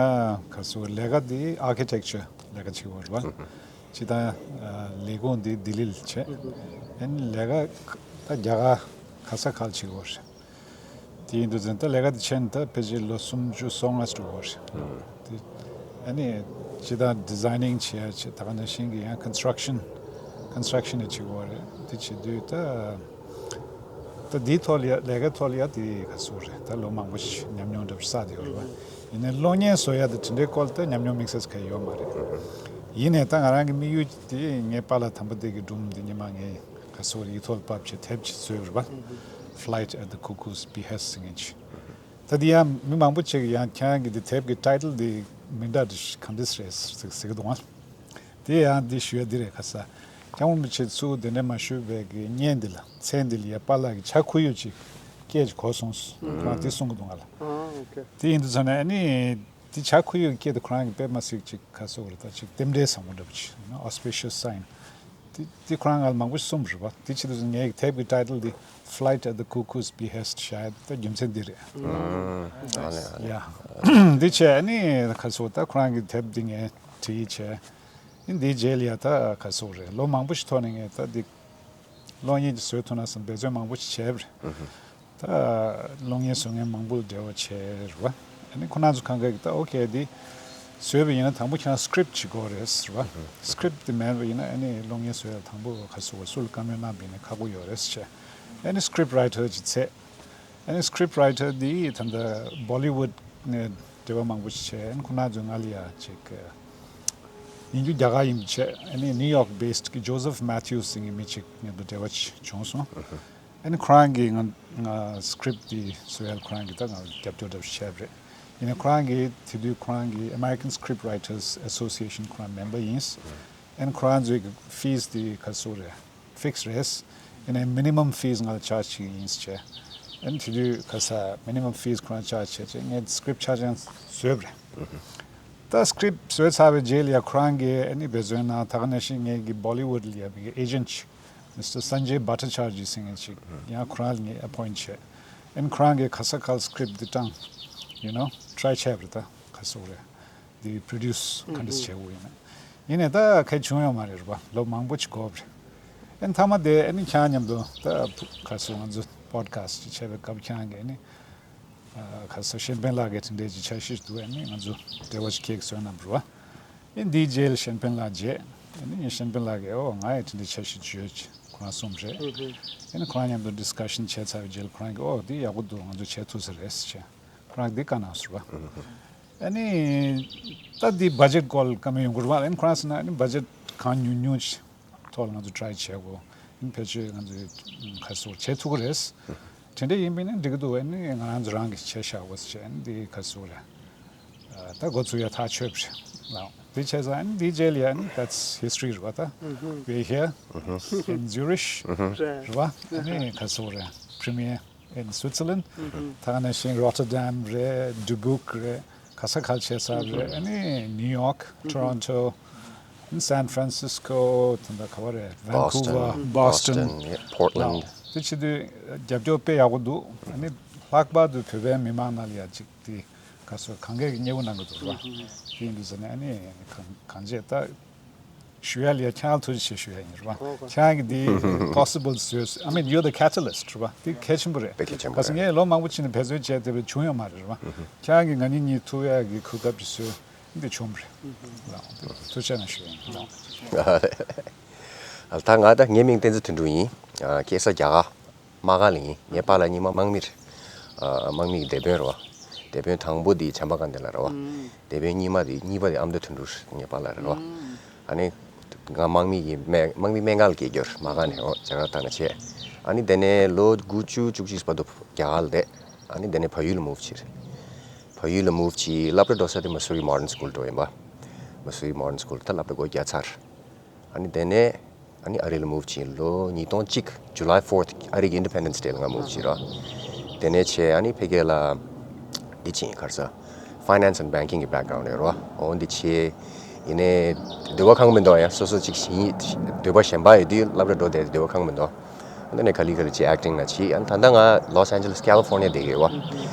ག་ཚོད་ལས་ཀ་འདི་ཨར་ཀི་ཊེག་ཅར་ལས་ཀ་བྱེད་ཀྱི་ཡོད་རེད་བ། སྤྱིར་བཏང་ལས་ཁུངས་འདི་ལྡི་ལི་ལ་བྱས། ཨ་ནི་ལས་ཀ་ད་རྒྱ་གར་ག་ས་ག་ལ་བྱེད་ཀྱི་ཡོད་རེད། དེ་ཡིན་དུས་ཙང་ད་ལས་ཀ་འདི་བྱས་ནས་ད་ཕལ་ཆེར་ལོ་སུམ་ཅུ་སོ་ལྔ་ཙམ་འགྲོ་གི་ཡོད་རེད། དེ་ཨ་ནི་སྤྱིར་བཏང་ཌི་ཛའི་ནིང་བྱེད་ཡ་བྱེད། ད་ག་ནང་བཞིན་གྱི་ཡང་ཀོན་སི་ཊྲག་ཤན་ཀོན་སི་ཊྲག་ཤན་ནས་བྱེད་ཀྱི་ཡོད་རེད། དེ་བྱེད་དུས་ད། ད་འདིའི་ཐོག་ལ་ཡ་ལས་ཀའི་ཐོག་ལ་ཡ་དེ་ག་ཚོད་རེད། ད་ལོ་མང་པོ་ཞིག་ཉམས་མྱོང་འདྲ་པོ་བསགས་བསྡད་ཡོད་རེད་བ། ཡིན་ནའི་གློག་བརྙན་བཟོ་ཡ་དེ་དེ་འདྲའི་སྐོར་ལ་ད་ཉམས་མྱོང་དམིགས་བསལ་གང་ཡོད་མ་རེད། ཡིན་ནའི་ད་ང་རང་གི་དམིགས་ཡུལ་དེ་ངའི་པཱ་ལགས་དམ་པ་དེ་གི་སྒྲུང་དེ་ཉི་མ་ངས་ག་ཚོད་ཡིག་ཐོག་ལ་ཕབ་བྱས་དེབ་ཅིག་བཟོས་ཡོད་རེད་བ། Flight at the Cuckoo's Behest ཟེར་མཁན་ཅིག་ད་དེ་ཡང་མི་མང་པོ་ཅིག་ཡང་ཁྱེད་རང་གི་དེ་དེབ་ཀྱི་ཊའི་ཊལ་དེ་མི་འདྲ་འདྲ་ཞིག་གང་འདྲ་རེད་ཟེར་ཟེར་གི་འདུག་ཨང་། དེ་ཡང་འདི་ཞུ་ཡ་འདི་རེད། ཁ་ས་སྐྱབས་མགོན་རིན་པོ་ཆེ་ཚུར་གདན་འདྲེན་མ་ཞུས་པའི་གི་བརྙན་འདི་ལ་མཚན་འདི་ལ་ཡ་པཱ་ལགས་ཀྱི་ཇ་ཁོར་ཡུག་ཅིག་སྐད་ཅིག་གོ་སོང་། ཁོ་རང་དེ་གསུང་གི་འདུག་ང་ལ། ཨ་ཨོ་ཁེ། དེ་ཡིན་དུས་ཙང་ནས་ཨ་ནི་དེ་ཇ་ཁོར་ཡུག་སྐད་དེ་ཁོ་རང་གི་དཔེ་མ་སྲིད་ཅིག་ག་ཟེར་དགོས་རེད། ད་ཅིག་རྟེན་འབྲེལ་བཟང་པོ་འདྲ་པོ་ཅིག་ཨོ་སི་པི་ཤི་ཡ་སི་སའིན། དེ་དེ་ཁོ་རང་ང་ལ་མང་པོ་ཞིག་གསུངས་པ་རེད་པ། དེ་བྱེད་དུས་ཙང་ངའི་དེབ་ཀྱི་ཊའི་ཊལ་དེ་Flight at the Cuckoo's Behest བྱས་ཡ་ད་རྒྱུ་མཚན་འདི་རེད། ཨ་ལེ་ཨ་ལེ། ཡ། འདི་བྱས་ཨ་ནི་ག་ཟེར་དགོས། ད་ཁོ་རང་གི་དེབ་འདི་ངས་བྲིས་བྱས། ཨ་ནི་འདིའི་རྗེས་ལ་ཡ་ད་ག་ཟེར་དགོས་རེད། ལོ་མང་པོ་ཞིག་ཐོག་ནས་ངས་ད་འདི་གློག་བརྙན་ཅིག་བཟོ་ཐུབ་ན་བསམ་འབད་བརྩོན་མང་པོ་ཞིག་བྱས་པ་རེད། ད་གློག་བརྙན་བཟོ་མཁན་མང་པོ་ལ་འབྲེལ་བ་བྱས་རེད་བ། ཨ་ནི་ཁོ་རང་ཚོ་གང་ག་གིས་ད་ཨོ་ཁེ་འདི་བཟོས་པ་ཡིན་ན་དང་པོ་ཁྱེད་རང་སི་ཀི་རིབ་ཅིག་དགོས་རེད་ཟེར་བ། སི་ཀི་རིབ་དེ་མེད་པ་ཡིན་ན་ཨ་ནི་གློག་བརྙན་བཟོ་ཡ་དང་པོ་ག་ཟེར་དགོས། སུ་ལ་བཀའ་མོལ་གནང་པ་ཡིན་ན་ཁག་པོ་ཡོད་རེད་ཟེར་བྱས། ཨ་ནི་སི་ཀི་རིབ་རའི་ཊར་ཅིག་བཙལ། ཨ་ནི་སི་ཀི་རིབ་རའི་ཊར་འདི་ད་ལྟ་བོ་ལི་ཝུཌ་ནས་འབྲེལ་བ་མང་པོ་ཞིག་བྱས། ཨ་ནི་ཁོ་རང་ཚོས་ང་ལ་ཡ་ཅིག་ཡིན་རྒྱུ་རྒྱ་གར་ཡིན་པ་བྱས། ཨ་ནི་ནིའུ་ཡོག་བྷེ་སི་ཊི་གི་ཇོ་སེཕ་མེ་ཐིའུ་སི་ཟེར་མཁན་མི་ཅིག་མཉམ་དུ་འབྲེལ་བ་ཅིག་བྱུང་སོང་། ཨ་ནི་ཁོ་རང་གིས་ང་ང་སི་ཀི་རིབ་འདི་བཟོ་ཡ་ལ་ཁོ་རང་གིས་ད་ང་རྒྱབ་སྐྱོར་འདྲ་པོ་བྱས་པ་རེད། ཡིན་ནའི་ཁོ་རང་གིས་དེ་དུས་ཁོ་རང་གིས་American Scriptwriters Association ཁོ་རང་མེམ་བར་ཡིན། ཨ་ནི་ཁོ་རང་ཚོའི་གི་ཕིས་འདི་ག་ཟེར་དགོས་རེད། ཕིག་སི་རེད། ཡིན་ནའི་མི་ནི་མམ་ཕིས་ང་ལ་ཆར་ཇི་བྱེད་ཀྱི་ཡིན་ཟེར་བྱས། ཨ་ནི་དེ་དུས་ག་ས་མི་ནི་མམ་ཕིས་ཁོ་རང་ཆར་ཇི་བྱས་བྱས་ངས་སི་ཀི་རིབ་ཆ་ཚང་བཟོས་པ་རེད། ད་སི་ཀི་རིབ་བཟོས་ཚར་བའི་རྗེས་ལ་ཡ་ཁོ་རང་གིས་ཨ་ནི་འབད་བརྩོན་གནང་། ད་ག་ནང་བཞིན་ངའི་གི་བོ་ལི་ཝུཌ་ལ་ཡ་བའི་ཨེ་ཇེན་ཊི་ཅིག་མི་སི་ཊར་Sanjay Bhattacharjee ཟེར་མཁན་ཅིག་ཡང་ཁོ་རང་ལ་ངས་ཨེ་པོ་ཡིན་ཊི་བྱས། ཨ་ནི་ཁོ་རང་གིས་ག་ས་ག་ལ་སི་ཀི་རིབ་འདི་བཏང་། ཡུ་ནོ་ཊི་རའི་བྱས་པ་རེད། ད་ག་ཟེར་དགོས་རེད། འདི་པྲོ་ཌིའུ་སི་ག་འདྲས་བྱེད་དགོས་ཡིན་ན། ཡིན་ནའི་ད་གལ་བྱུང་ཡོད་མ་རེད་པ། ལོ་མང་པོ་ཅིག་འགོར་བ་རེད། ཨ་ནི་མཐའ་མ་དེ་ཨ་ནི་ཁྱེད་རང་མཉམ་དུ་ད་ག་ཟེར་ང་ཚོ་པོ་ཌི་ཁ་སི་ཊི་ཅིག་བྱས་པའི་སྐབས་ཁྱེད་རང་གིས་ཨ་ནི་ག་ཟེར་ཤན་པེན་ལགས་ཀྱིས་དེ་འདྲའི་ཅིག་འཆར་གཞི་ཞིག་འདུག་ཨ་ནི་ང་ཚོ་འབྲེལ་བ་ཅིག་འཁེལ་གྱི་བཟོས་གནང་བ་རེད་པ། ཨ་ནི་འདིའི་རྗེས་ལ་ཤན་པེན་ལགས་མཇལ། ཨ་ནི་ཤན་པེན་ལགས་ཀྱིས་ཨོ་ང་ཡང་དེ་འདྲའི་འཆར་གཞི་ཅིག་ཡོད་ཅེས་ཁོ་རང་གསུངས་པ་རེད། ཨ་ནི་ཁོ་རང་མཉམ་དུ་ཌིས་ཀ་ཤན་བྱས་ཚར་བའི་རྗེས་ལ་ཁོ་རང་གིས་ཨོ་འདི་ཡག་པོ་འདུག་ང་ཚོ་བྱེད་ཐུབ་ས་རེད་ཟེར་བྱས་ཁོ་རང་གིས་འདི་བཀའ་གནང་ཟེར་བ། ཨ་ནི་ད་འདི་བ་ཇེཊ་སྐོར་བཀའ་མོལ་ཡོང་གི་རེད་པ། ཨ་ནི་ཁོ་རང་ཟེར་ན་ཨ་ནི་བ་ཇེཊ་གང་ཉུང་ཉུང་ཅིག་ཐོག་ལ་ང་ཚོ་ཊ་རའི་བྱེད་དགོས། ཨ་ནི་ཕལ་ཆེར་ང་ཚོས་ཁ་སོར་བྱེད་ཐུབ་ཀྱི་རེད། དེ་འདྲ་ཡིན་པ་ཡིན་ན་འགྲིག་གི་འདུག་ཨ་ནི་ང་རང་ཚོ་རང་གིས་བྱས་བཞག་དགོས་ཟེར་བྱས། ཨ་ནི་འདི་ཁ་སོར་རེད། ད་འགོ་ཚུགས་ཡ་ཐག་ཆོད་པ་རེད་ལགས། དེ་བྱས་ཙང་ཨ་ནི་འདི་རྗེས་ལ་ཡ་ཨ་ནི་that's history རེད་པ། ད་we here in Zurich རེད་པ། ཨ་ནི་ཁ་སོར་རེད། Premiere in Switzerland. ད་ག་ནང་བཞིན་Rotterdam རེད། Dubuque རེད། ག་ས་ག་ལ་བྱས་ཚར་རེད། ཨ་ནི་New York, Toronto, San Francisco, ད་ལྟ་ག་པར་རེད། Vancouver, Boston, Boston, yeah, Portland. དེ་བྱེད་དུས་རྒྱབ་སྐྱོར་དཔེ་ཡག་པོ་འདུག་ཨ་ནི་ལྷག་པར་དུ་བོད་པའི་མི་མང་ནང་ལ་ཡ་ཅིག་དེ་ག་སོ་གང་གས་མཉེས་པོ་གནང་གི་འདུག་ར། དེ་ཡིན་དུས་ཙ་ན་ཨ་ནི་གང་གང་བྱས་ད། ཞུ་ཡ་ལ་ཡ་ཁྱེད་རང་ཐུགས་རྗེ་ཆེ་ཞུ་ཡ་ཡིན་རེད་པ། ཁྱེད་རང་གིས་འདི་possible བཟོས། I mean, you're the catalyst རེད་པ། འདི་གལ་ཆེན་པོ་རེད། དཔེ་གལ་ཆེན་པོ་ག་ཟེར་རེད། ངས་ལོ་མང་པོ་ཕྱིན་ནས་འབད་རྩོལ་བྱས་བསྡད་པ་བྱུང་ཡོད་མ་རེད་རེད་པ། ཁྱེད་རང་གིས་ང་གཉིས་གཉིས་ཐུག་ཡ་གི་གོ་སྐབས་ཅིག་བཟོས། འདི་བྱུང་བ་རེད། ལགས། ཐུགས་རྗེ་ཆེ་གནང་ཞུ་ཡ་ཡིན། ལགས། ད་ང་ད་ངའི་མིང་བསྟན་འཛིན་དོན་གྲུབ་ཡིན། ཨ། སྐྱེས་ས་རྒྱ་གར། དམག་སྒར་ལ་ཡིན། ངའི་པཱ་ལགས་གཉིས་མ་དམག་མི་རེད། ཨ། དམག་མི་གི་སྡེ་དཔོན་རེད་པ། སྡེ་དཔོན་དང་པོ་དེ་བྱམས་པ་དགའ་ལྡན་ལགས་རེད་པ། སྡེ་དཔོན་གཉིས་མ་དེ་གཉིས་པ་དེ་ཨ་མདོ་དོན་གྲུབ་ངའི་པཱ་ལགས་རེད་པ། ཨ་ནི་ང་དམག་མི་གི་སྨན་དམག་མི་སྨན་ཁང་ལ་སྐྱེས་རྒྱུར་དམག་སྒར་ནས། འོ། རྒྱ་གར་ད་ནས་བྱས། ཨ་ནི་དེ་ནས་ལོ་དགུ་བཅུ་བཅུ་གཅིག་བར་དུ་རྒྱ་གར་ལ་བསྡད། ཨ་ནི་དེ་ནས་བལ་ཡུལ་ལ་move བྱས། བལ་ཡུལ་ལ་move བྱས། སློབ་གྲྭ་འགྲོ་ས་དེ་Missouri Modern School འགྲོ་ཡིན་པ། Missouri Modern School ད་སློབ་གྲྭ་སྒོ་བརྒྱབ་ཚར། ཨ་ནི་དེ་ནས་ཨ་ནི་ཨ་རི་ལ་move བྱས། ལོ་ཉིས་སྟོང་གཅིག July fourth ཨ་རི་གི་Independence Day ལ་ང་move བྱས་ར། དེ་ནས་བྱས་ཨ་ནི་ཕ་གི་ལ་འདི་བྱས། ག་རེ་ཟེར། Finance and banking གི་background ཡོད་ར། འོ་འདི་བྱས། ཡིན་ནའི་འདོད་པ་ཁེངས་མི་འདུག་ཡ། སོ་སོ་ཅིག་ཡིན། འདོད་པ་གཞན་པ་ཡོད་དུས་སློབ་གྲྭ་འགྲོ་བསྡད་དེ་འདོད་པ་ཁེངས་མི་འདུག་ཨ་ནི་ག་ལེ་ག་ལེ་བྱས་acting ལ་བྱས། ཨ་ནི་ད་ལྟ་ང་Los Angeles California བསྡད་ཀྱི་ཡོད་པ།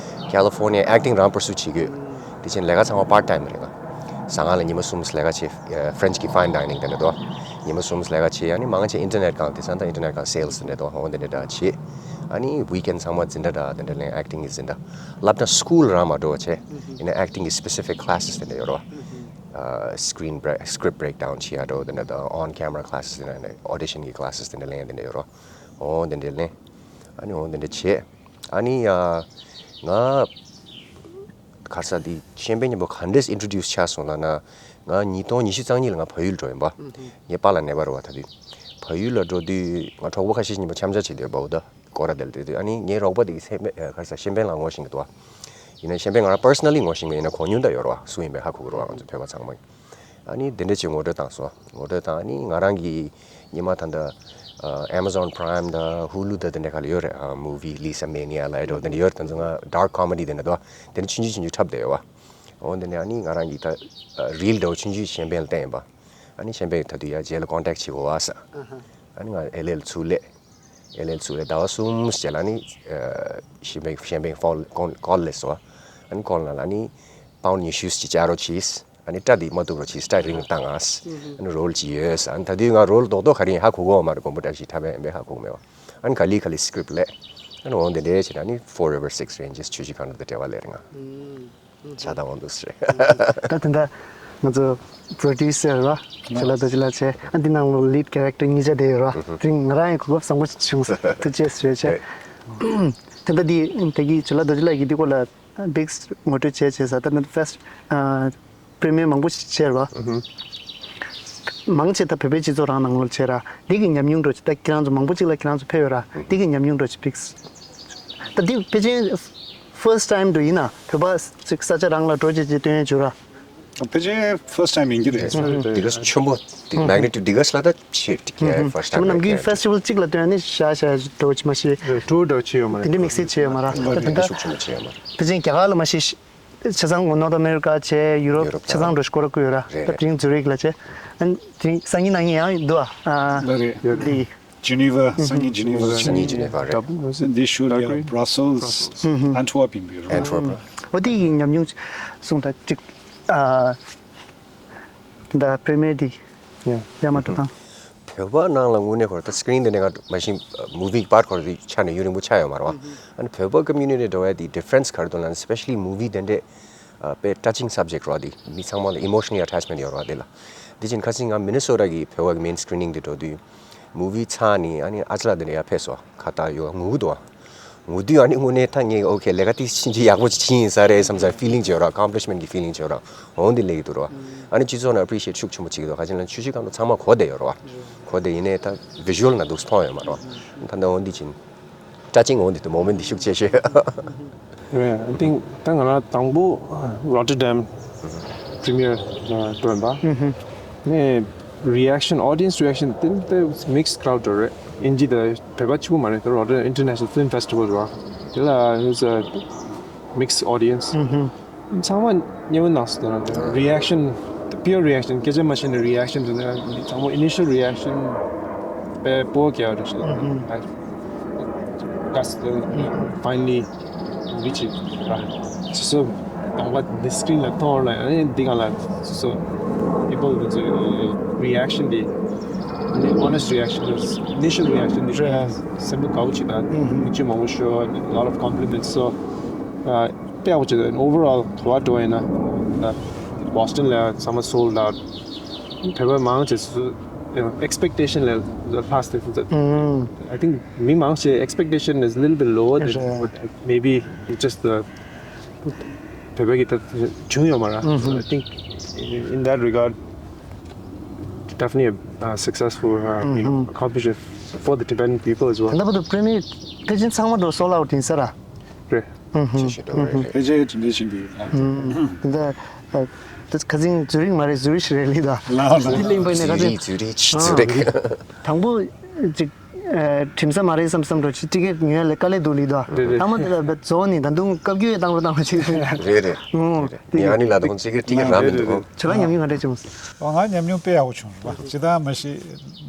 California acting རང་pursue བྱེད་ཀྱི་ཡོད། དེ་བཞིན་ལས་ཀ་ཚང་མ་part time རེད། ང་ཟ་ཁང་ལ་ཉི་མ་གསུམ་ལས་ཀ་བྱེད། French གི་fine dining དེ་འདྲ་འདུག་ཉི་མ་གསུམ་ལས་ཀ་བྱེད། ཨ་ནི་མང་ཆེ་internet སྒང་དེང་སང་ད་internet སྒང་sales དེ་འདྲ་འདུག་འོ་དེ་འདྲ་འདྲ་བྱེད། ཨ་ནི་weekend ཚང་མ་འཛིན་གྲྭ་འདྲ་དེ་འདྲ་ལེན། acting གི་འཛིན་གྲྭ། སློབ་གྲྭ་school རང་མ་འགྲོ་བ་བྱས། ཡིན་ན་acting གི་specific classes དེ་འདྲ་ཡོད་རེད་པ། ཨ། screen break script breakdown བྱེད་ཡ་འདྲ་དེ་འདྲ་དང་on camera classes དེ་འདྲ། audition གི་classes དེ་འདྲ་ལེན་ཡ་དེ་འདྲ་ཡོད་རེད་པ། འོ་དེ་འདྲ་ལེན། ཨ་ནི་འོ་དེ་འདྲ་བྱས། ཨ་ནི་ཡ། ང་ག་རེ་ཟེར། དེ་གཤན་པའི་སྙིང་པོ་ག་འདྲས་introduce ཆགས་སོང་ལབ་ན། ང་ཉིས་སྟོང་ཉི་ཤུ་རྩ་གཉིས་ལ་ང་བལ་ཡུལ་འགྲོ་ཡིན་པ། ངའི་པཱ་ལགས་ནེ་པ་ལ་རེད་པ་ད་དུས། བལ་ཡུལ་ལ་འགྲོ་དུས་ང་གྲོགས་པོ་ཁ་ཤས་ཤིག་མཉམ་པོ་འཆམ་འཆམ་བྱས་བསྡད་པ། འོ་ད་སྐོར་ར་དེ་ལ་བསྡད་དུས། ཨ་ནི་ངའི་རོགས་པ་དེ་གཤན་པའི་ག་རེ་ཟེར། གཤན་པའི་ལ་ངོ་ཤེས་ཀྱི་འདུག་པ། ཡིན་ན་གཤན་པས་ང་རང་personally ངོ་ཤེས་མེད། ཡིན་ན་གོ་མྱོང་ད་ཡོད་རེད་པ། སུ་ཡིན་པའི་ཧ་གོ་གི་རེད་པ། ང་ཚོ་བོད་པ་ཚང་མ། ཨ་ནི་དེ་འདྲ་ཅིག་ངོ་སྤྲོད་བཏང་སོང་། ངོ་སྤྲོད་བཏང་། ཨ་ནི་ང་རང་གི་ཉི་མ་ད་ལྟ་ཨ་Amazon Prime དང་Hulu དང་དེ་འདྲ་ཁ་ལ་ཡོད་རེད། ཨ་movie Lisa Mania ལབ་ཡ་འདྲ་དེ་འདྲ་ཡོད་རེད། དེ་ཚོ་ང་dark comedy དེ་འདྲ་འདུག་དེ་འདྲ་ཆུང་ཆུང་ཆུང་ཆུང་འཁྲབ་བསྡད་ཡོད་པ། འོ་དེ་ནས་ཨ་ནི་ང་རང་གི་ད་ཨ་reel འདྲ་བོ་ཆུང་ཆུང་གཤན་པ་ལ་བསྟན་ཡིན་པ། ཨ་ནི་གཤན་པས་ད་དུང་ཡ་རྗེས་ལ་contact བྱེད་དགོས་པ་ཟེར། ཨ་ནི་ང་ཨེལ་ཨེ་ལ་ཚུར་སླེབས། ཨེལ་ཨེ་ལ་ཚུར་སླེབས་ཟླ་བ་གསུམ་རྗེས་ལ་ཨ་ནི་ཨ་གཤན་པས་གཤན་པས་ཕོན་call སླེབས་སོང་། ཨ་ནི་call ནང་ལ་ཨ་ནི་pound ཉི་ཤུ་ཅིག་བཅག་རོགས་གྱིས། ཨ་ནི་སྐྲ་འདི་མ་གཏུབ་རོགས་གྱིས། སྐྲ་རིང་བཏང་ཨ། ཨ་ནི་role ཅིག་ཡོད་ཟེར། ཨ་ནི་ད་དུས་ང་role རྡོག་རྡོག་ག་རེ་ཡིན་ཧ་གོ་གི་ཡོད་མ་རེད། དགོང་མོ་བཀྲ་ཤིས་འཁྲབ་པ་ཡིན་པས་ཧ་གོ་གི་མེད་པ། ཨ་ནི་ག་ལེ་ག་ལེ་script སླེབས། ཨ་ནི་འོ་དེ་འདྲ་བྱས་ནས་ཨ་ནི Forever Six Ranges ཆུ་བཞི་སྒང་དྲུག་དང་འབྲེལ་བ་སླེབས་རེད། ང་ཆགས་སྡང་དབང་འདུག་ཟེར། ད་དེ་འདྲ་ང་ཚོ་producer ར་ཇོ་ལགས་རྡོ་རྗེ་ལགས་བྱས། ཨ་འདི་ནང་ལོགས་lead character གཉིས་ཆ་དེ་ཡོད་ར། དེ་རིང་ང་རང་ཡང་གོ་སྐབས་བཟང་པོ་ཞིག་བྱུང་སོང་། ཐུགས་རྗེ་ཆེ་ཞུ་བྱས། དེ་འདྲ་འདི་ད་གིན་ཇོ་ལགས་རྡོ་རྗེ་ལགས་ཀྱིས་འདི་སྐོར་ལ་big ངོ་སྤྲོད་བྱས་བྱས་ས། ད་ནི་first ཨ་premiere མང་པོ་ཞིག་བྱས་ར། མང་ཆེ་ད་བོད་པའི་སྤྱི་ཚོགས་རང་ནང་ལོགས་བྱས་ར། འདི་གི་ཉམས་མྱོང་འདྲ་ཅིག་ད་ཁྱེད་རང་ཚོ་མང་པོ་ཅིག་ལ་ཁྱེད་རང་ཚོ་ཕེབས་ཡོད་ར། འདི་གི་ཉམས་མྱོང་འདྲ་ཅིག་big ད་འདི་ཕལ་ཆེར་first time དུ་ཡིན་ན་བོད་པ་ཅིག་ས་ཆ་རང་ལ་འགྲོ་བྱས་བྱས་སྟོན་ཡས་བྱུང་ར། ཕལ་ཆེར་first time ཡིན་གྱི་རེད། འདི་ག་ཆེན་པོ་འདི་magnitude འདི་ག་ལ་ད་ཆེ་འདི་first time ནམ་རྒྱུན་festival གཅིག་ལ་སྟོན་ནི་ཤ་ཤ་འགྲོ་ཅི་མ་ཤེས། tour འདྲ་བྱས་ཡོད་མ་རེད། དེ་འདྲ་དམིགས་བསལ་བྱས་ཡོད་མ་རེད། ད་དེ་འདྲ་ཤུགས་ཆེན་པོ་བྱས་ཡོད་མ་རེད། ཕལ་ཆེར་རྒྱ་གར་ལ་མ་ཤེས། ཆ་ཚང་North America བྱས། Europe ཆ་ཚང་འགྲོ་སྐོར་བསྐོར་ཡོད་ར། ད་དེ་རིང་Zurich ལ་བྱས། ཨ་ནི་དེ་རིང་སང་ཉིན་གནངས་ཉིན་ཡང་འདུག་ཨ། ལ་རེད། འདི། Geneva སང་ཉིན་Geneva སང་ཉིན་Geneva རེད། འདི་ཤུལ་ལ་Brussels Antwerp ཡིན་པའི་རོ། Antwerp འོ་དེ་ཡི་ཉམས་མྱོང་གསུངས་དང་གཅིག་ཨ། ད་premiere འདི་ཡ་མ་འགྲོ་དང་། བོད་པ་ནང་ལ་དངོས་གནས་ཁོ་ར་ད་screen དེ་ནས་ང་མ་གཞི་movie པར་ཁོ་ར་དེ་ཆགས་ནས་ཡུན་རིང་པོ་ཆགས་ཡོད་མ་རེད་པ། ཨ་ནི་བོད་པ་community འགྲོ་བའི་དེ་difference ག་རེ་འདུག་ལབ་ན། especially movie དེ་འདྲས་དཔེ་touching subject རོ། དེ་མི་ཚང་མ་ལ་emotionally attachment ཡོད་རོ་དེ་ལ། དེ་བཞིན་ཁ་སང་ང་Minnesota གི་བོད་པ་གི་main screening དེ་འགྲོ་དུས་movie ཚར་ནས་ཨ་ནི་ཨ་ཅག་ལགས་དེ་འདྲ་ཡར་ཕེབས་སོང་། ཁ་བཏགས་ཡོད་ངུ་གི་འདུག་ཨ། ངོ་དུས་ཨ་ནི་དངོས་གནས་ད་ངས་ཨོ་ཁེ་ལས་ཀ་དེ་ཕྱིན་ཅི་ཡག་པོ་ཅིག་ཕྱིན་ཡིན་ས་རེད་བསམ་ས་ཕི་ལིང་ཅིག་ཡོད་ར། ཨ་ཀོམ་པི་ལིཤ་མེན་གི་ཕི་ལིང་ཅིག་ཡོད་ར། འོ་འདི་སླེབས་ཀྱི་འདུག་ར། ཨ་ནི་སྤྱི་ཚོགས་ནང་ཨེ་པི་རི་ཤི་ཨེ་ཊི་ཤུགས་ཆེན་པོ་བྱེད་ཀྱི་འདུག་ཁ་ཅིག་ལ་ཆུ་བཞི་སྒང་དྲུག་ཚང་མ་གོ་བསྡད་ཡོད་ར། གོ་བསྡད་ཡིན་ནའི་ད་བི་ཞུ་ཨལ་ནང་འདུག་མཐོང་ཡོད་མ་ར། ད་ད་འོ་འདི་ཅིག་ཡིན། སྐྲ་ཅིང་འོ་འདི་དུ་མོ་མེན་འདི་ཤུགས་ཆེ་ཤོས། རེད། I think ད་ང་རང་དང་པོ་རོ་ཊར་ཌམ་པི་རི་མི་ཡར་ཐོན་པ་ནས་རི་ཨེག་ཤན། ཨོ་ཌི་ཡེན་སི་རི་ཨེག་ཤན་དེ་དེ་མིག་སི་ཁི་ལའུཌ་རེད། ཨིན་ཇི་དང་བོད་པ་གཅིག་པུ་མ་རེད། ད་རོ་ཊར་ཌམ་ཨིན་ཊར་ནེ་ཤ་ནལ་ཕིལམ་ཕེ་སི་ཊི་ཝལ་རེད་པ། དེ་ལ་it was a mixed audience. ཚང་མ་མཉེས་པོ་གནང་སོང་། ད་རི་ཨེག་ཤན། པིའུར་རི་ཨེག་ཤན། སྐད་ཆ་མ་བཤད་ནས་རི་ཨེག་ཤན་དེ་ཚང་མ་ཨི་ནི་ཤལ་རི་ཨེག་ཤན་དཔེ་སྤོ་རྒྱག་རེད་ཤག་ཨ་ཀ་སི་ཕའི་ནལ་ལི་ཝི་ཆི་ར་སོ་སོ་དང་པོ་འདི་སི་ཀི་རིན་ལ་མཐོང་ལ། ཨ་ནི་འདི་ག་ལ་སོ་སོ་པི་པལ་དེ་ཚོའི་རི་ཨེག་ཤན་དེ། ཨ་ནི་ཨོ་ནེ་སི་ཊི་རི་ཨེག་ཤན། ཨི་ནི་ཤལ་རི་ཨེག་ཤན་དེ་སེམས་པ་དགའ་པོ་བྱེད་ད། མི་གཅིག་མང་པོ་ཤོར། Lot of compliments. So དཔེ་ཡག་པོ་བྱས། Overall ག་པར་འགྲོ་ཡིན་ན་ད་བོ་སི་ཊོན་ལ་ཚང་མ་sold out. བོད་པ་མང་ཆེ་སུ་expectation ལས་ལྷག་སྟེ། I think མི་མང་ཆེ་expectation is a little bit lower than what maybe it's just the བོད་པ་གི་ད་བྱུང་ཡོད་མ་ར། I think in that regard, definitely a uh, successful uh, you know, accomplishment for the Tibetan people as well. ད་བར་དུ་པི་རི་མི་ཡར་ཕལ་ཆེར་ཚང་མ་འགྲོ་sold out ཡིན་ས་ར། རེད། ཆེ་ཤོས་འགྲོ་རེད། ཕལ་ཆེར་དེ་འདྲ་ཞིག་འདུག་ད་ད་ཁ་སང་ཛུ་རིག་མ་རེད། ཛུ་རིག་རེད་ལི་ད། ལའོ་ལའོ། དེ་གླེང་པ་ཡིན་ན་ཁ་ཛུ་རིག་སང་ཛུ་རིག་ཛུ་རིག་དང་པོ་ཅིག་ཁྲིམས་ས་མ་རེད་བསམ་བསམ་འགྲོ་ཅིག་ཊི་ཀེ་ཊི་ཉོ་ཡ་ལས་དཀའ་ལས་འདུག་ལི་ད། རེད་རེད། ད་མ་དེ་ལ་བེད་བཟོ་ནི་ད་དུང་བཀའ་བཀྱོན་བཏང་རོགས་བཏང་རོགས་བྱེད་ཀྱི་ཡོད། རེད་རེད། ངས་ཨ་ནི་ལ་ད་ཁོང་ཚོས་ཀྱི་ཊི་ཀེ་ཊི་རག་མི་འདུག་ཁྱེད་རང་ཉམས་མྱོང་ག་འདྲ་བྱུང་། ང་ཉམས་མྱོང་དཔེ་ཡག་པོ་བྱུང་རེད་པ། ཇི་ལྟར་མ་གཞི་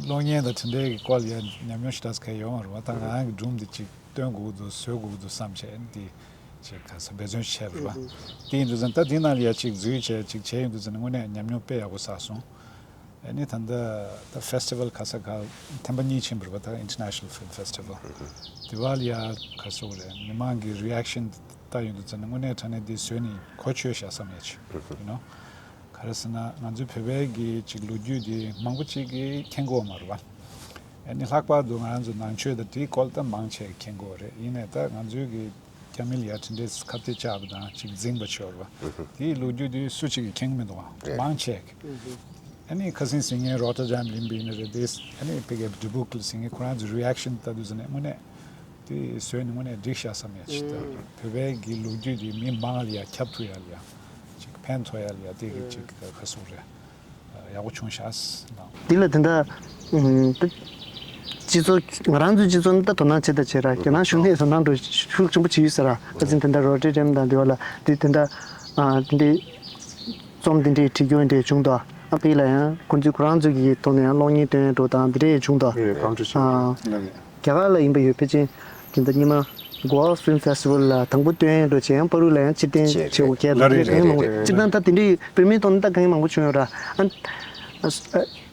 གློག་བརྙན་དང་དེ་འདྲའི་གི་སྐོར་ལ་ཡ་ཉམས་མྱོང་ཞེ་དྲག་ག་ཡོད་མ་རེད་པ། ད་ང་རང་གི་སྒྲུང་འདི་ཅིག་སྟོན་དགོས་ཀྱི་འདུག་བཟོ་དགོས་ཀྱི་འདུག་བསམ་བྱས་འདི་ཅིག་ག་ས་འབད་བརྩོན་བྱས་པ་རེད་པ། དེ་ཡིན་དུས་ཙང་ད་འདི་ནང་ལ་ཡ་ཅིག་འཛུལ་བྱས་ཅིག་བྱས་ཡོང་དུས་ཙང་ནས་དངོས་གནས་ཉམས་མྱོང་དཔེ་ཡག་པོ་བསགས་སོང་། ཨ་ནི་ད་ལྟ་ད་ཕེ་སི་ཊི་ཝལ་ག་ས་ག་ཐེངས་མ་གཉིས་ཕྱིན་པ་རེད་པ། ད་International Film Festival དེ་བ་ལ་ཡ་ག་སོགས་རེད། མི་མང་གི་རི་ཨེག་ཤན་ལྟ་ཡོང་དུས་ཙང་ནས་དངོས་གནས་དྲང་གནས་འདི་བཟོས་ནས་གོ་ཆོད་ཤག་བསམ་ཡ་ཅིག you know ག་རེ་ཟེར་ན་ང་ཚོའི་བོད་པའི་གི་ཅིག་ལོ་རྒྱུས་འདི་མང་པོ་ཅིག་གིས་མཁྱེན་གྱི་ཡོད་མ་རེད་པ། ཨ་ནི་ལྷག་པར་དུ་ང་རང་ཚོ་ནང་ཆོས་དང་དེའི་སྐོར་ད་མང་ཆེ་མཁྱེན་གྱི་ཡོད་རེད། ཡིན་ནའི་ད་ང་ཚོའི་གི་རྒྱ་མི་ལ་ཡ་དེ་འདྲའི་ཁ་གཏད་བཅག་པ་དང་ཅིག་འཛིང་པ་བྱས་ཡོད་རེད་པ། དེའི་ལོ་རྒྱུས་དེ་སུ་གཅིག་གིས་མཁྱེན་གྱི་མི་འདུག་པ། རེད། མང་ཆེ་གིས། ཨ་ནི་ཁ་སང་ཟིན་ངའི་རོ་ཊར་ཌམ་ལིང་པི་ཡིན་ན་རེད་དེ། ཨ་ནི་ཕ་གིའི་འབྲི་སྦུག་ལ་ཟིན་ངའི་ཁོ་རང་ཚོའི་རི་ཨེག་ཤན་ལྟ་དུས་ཙང་ནས་དངོས་གནས་དེ་བཟོས་ནས་དངོས་གནས་འགྲིག་ཤག་བསམ་ཡ་ཅིག་ད་བོད་པའི་གི་ལོ་རྒྱུས་དེ་མི་མང་ལ་ཡ་ཁྱབ་ཐུབ་ཡ་ལ་ཡ་ཅིག་ཕན་ཐོགས་ཡ་ལ་ཡ་དེ་གི་ཅིག་ག་སོགས་རེད། ཡག་པོ་བྱུང་ཤག་ཟེར་ན། འདི་ལ་དེ་འདྲ་ཨུམ་ད་སྤྱི་ཚོགས་ང་རང་ཚོའི་སྤྱི་ཚོགས་ནི་ད་དོ་སྣང་བྱེད་ད་བྱེད་ར། རྒྱ་ནག་གཞུང་ནས་དོ་སྣང་འགྲོ་ཤུགས་ཆེན་པོ་བྱེད་ཡོད་ཟེར་ར། ཁ་སང་དེ་འདྲ་རོ་ཊར་ཌམ་དང་དེ་བ་ལ་དེ་དེ་འདྲ་ཨ་དེ་འདྲའི་རྩོམ་དེ་འདྲའི་བྲིས་རྒྱུ་འདྲ་བྱུང་འདུག་ཨ་ཕ་གི་ལ་ཡང་ཁོང་ཚོས་ཁོ་རང་ཚོ་གི་ཐོག་ནས་ཡང་གློག་བརྙན་སྟོན་འགྲོ་དང་དེ་འདྲ་ཡང་བྱུང་འདུག་རེད། གང་འདྲ་བྱུང་ཨ་རྒྱ་གར་ལ་ཡིན་པ་ཡོད། ཕལ་ཆེར་དེ་འདྲ་སྔོན་མ་Goa Film Festival ལ་དང་པོ་སྟོན་འགྲོ་བྱས་ཡང་པ་རུ་ལ་ཡང་ཕྱིར་འཐེན་བྱེད་དགོས་ཁེལ་ལ་རེད། རེད་རེད་རེད། སྤྱིར་བཏང་ད་དེ་འདྲའི་བོད་མིའི་ཐོག་ནས་ད་དཀའ་ངལ་མང་པོ་བྱུང་ཡོད་ར། ཨ་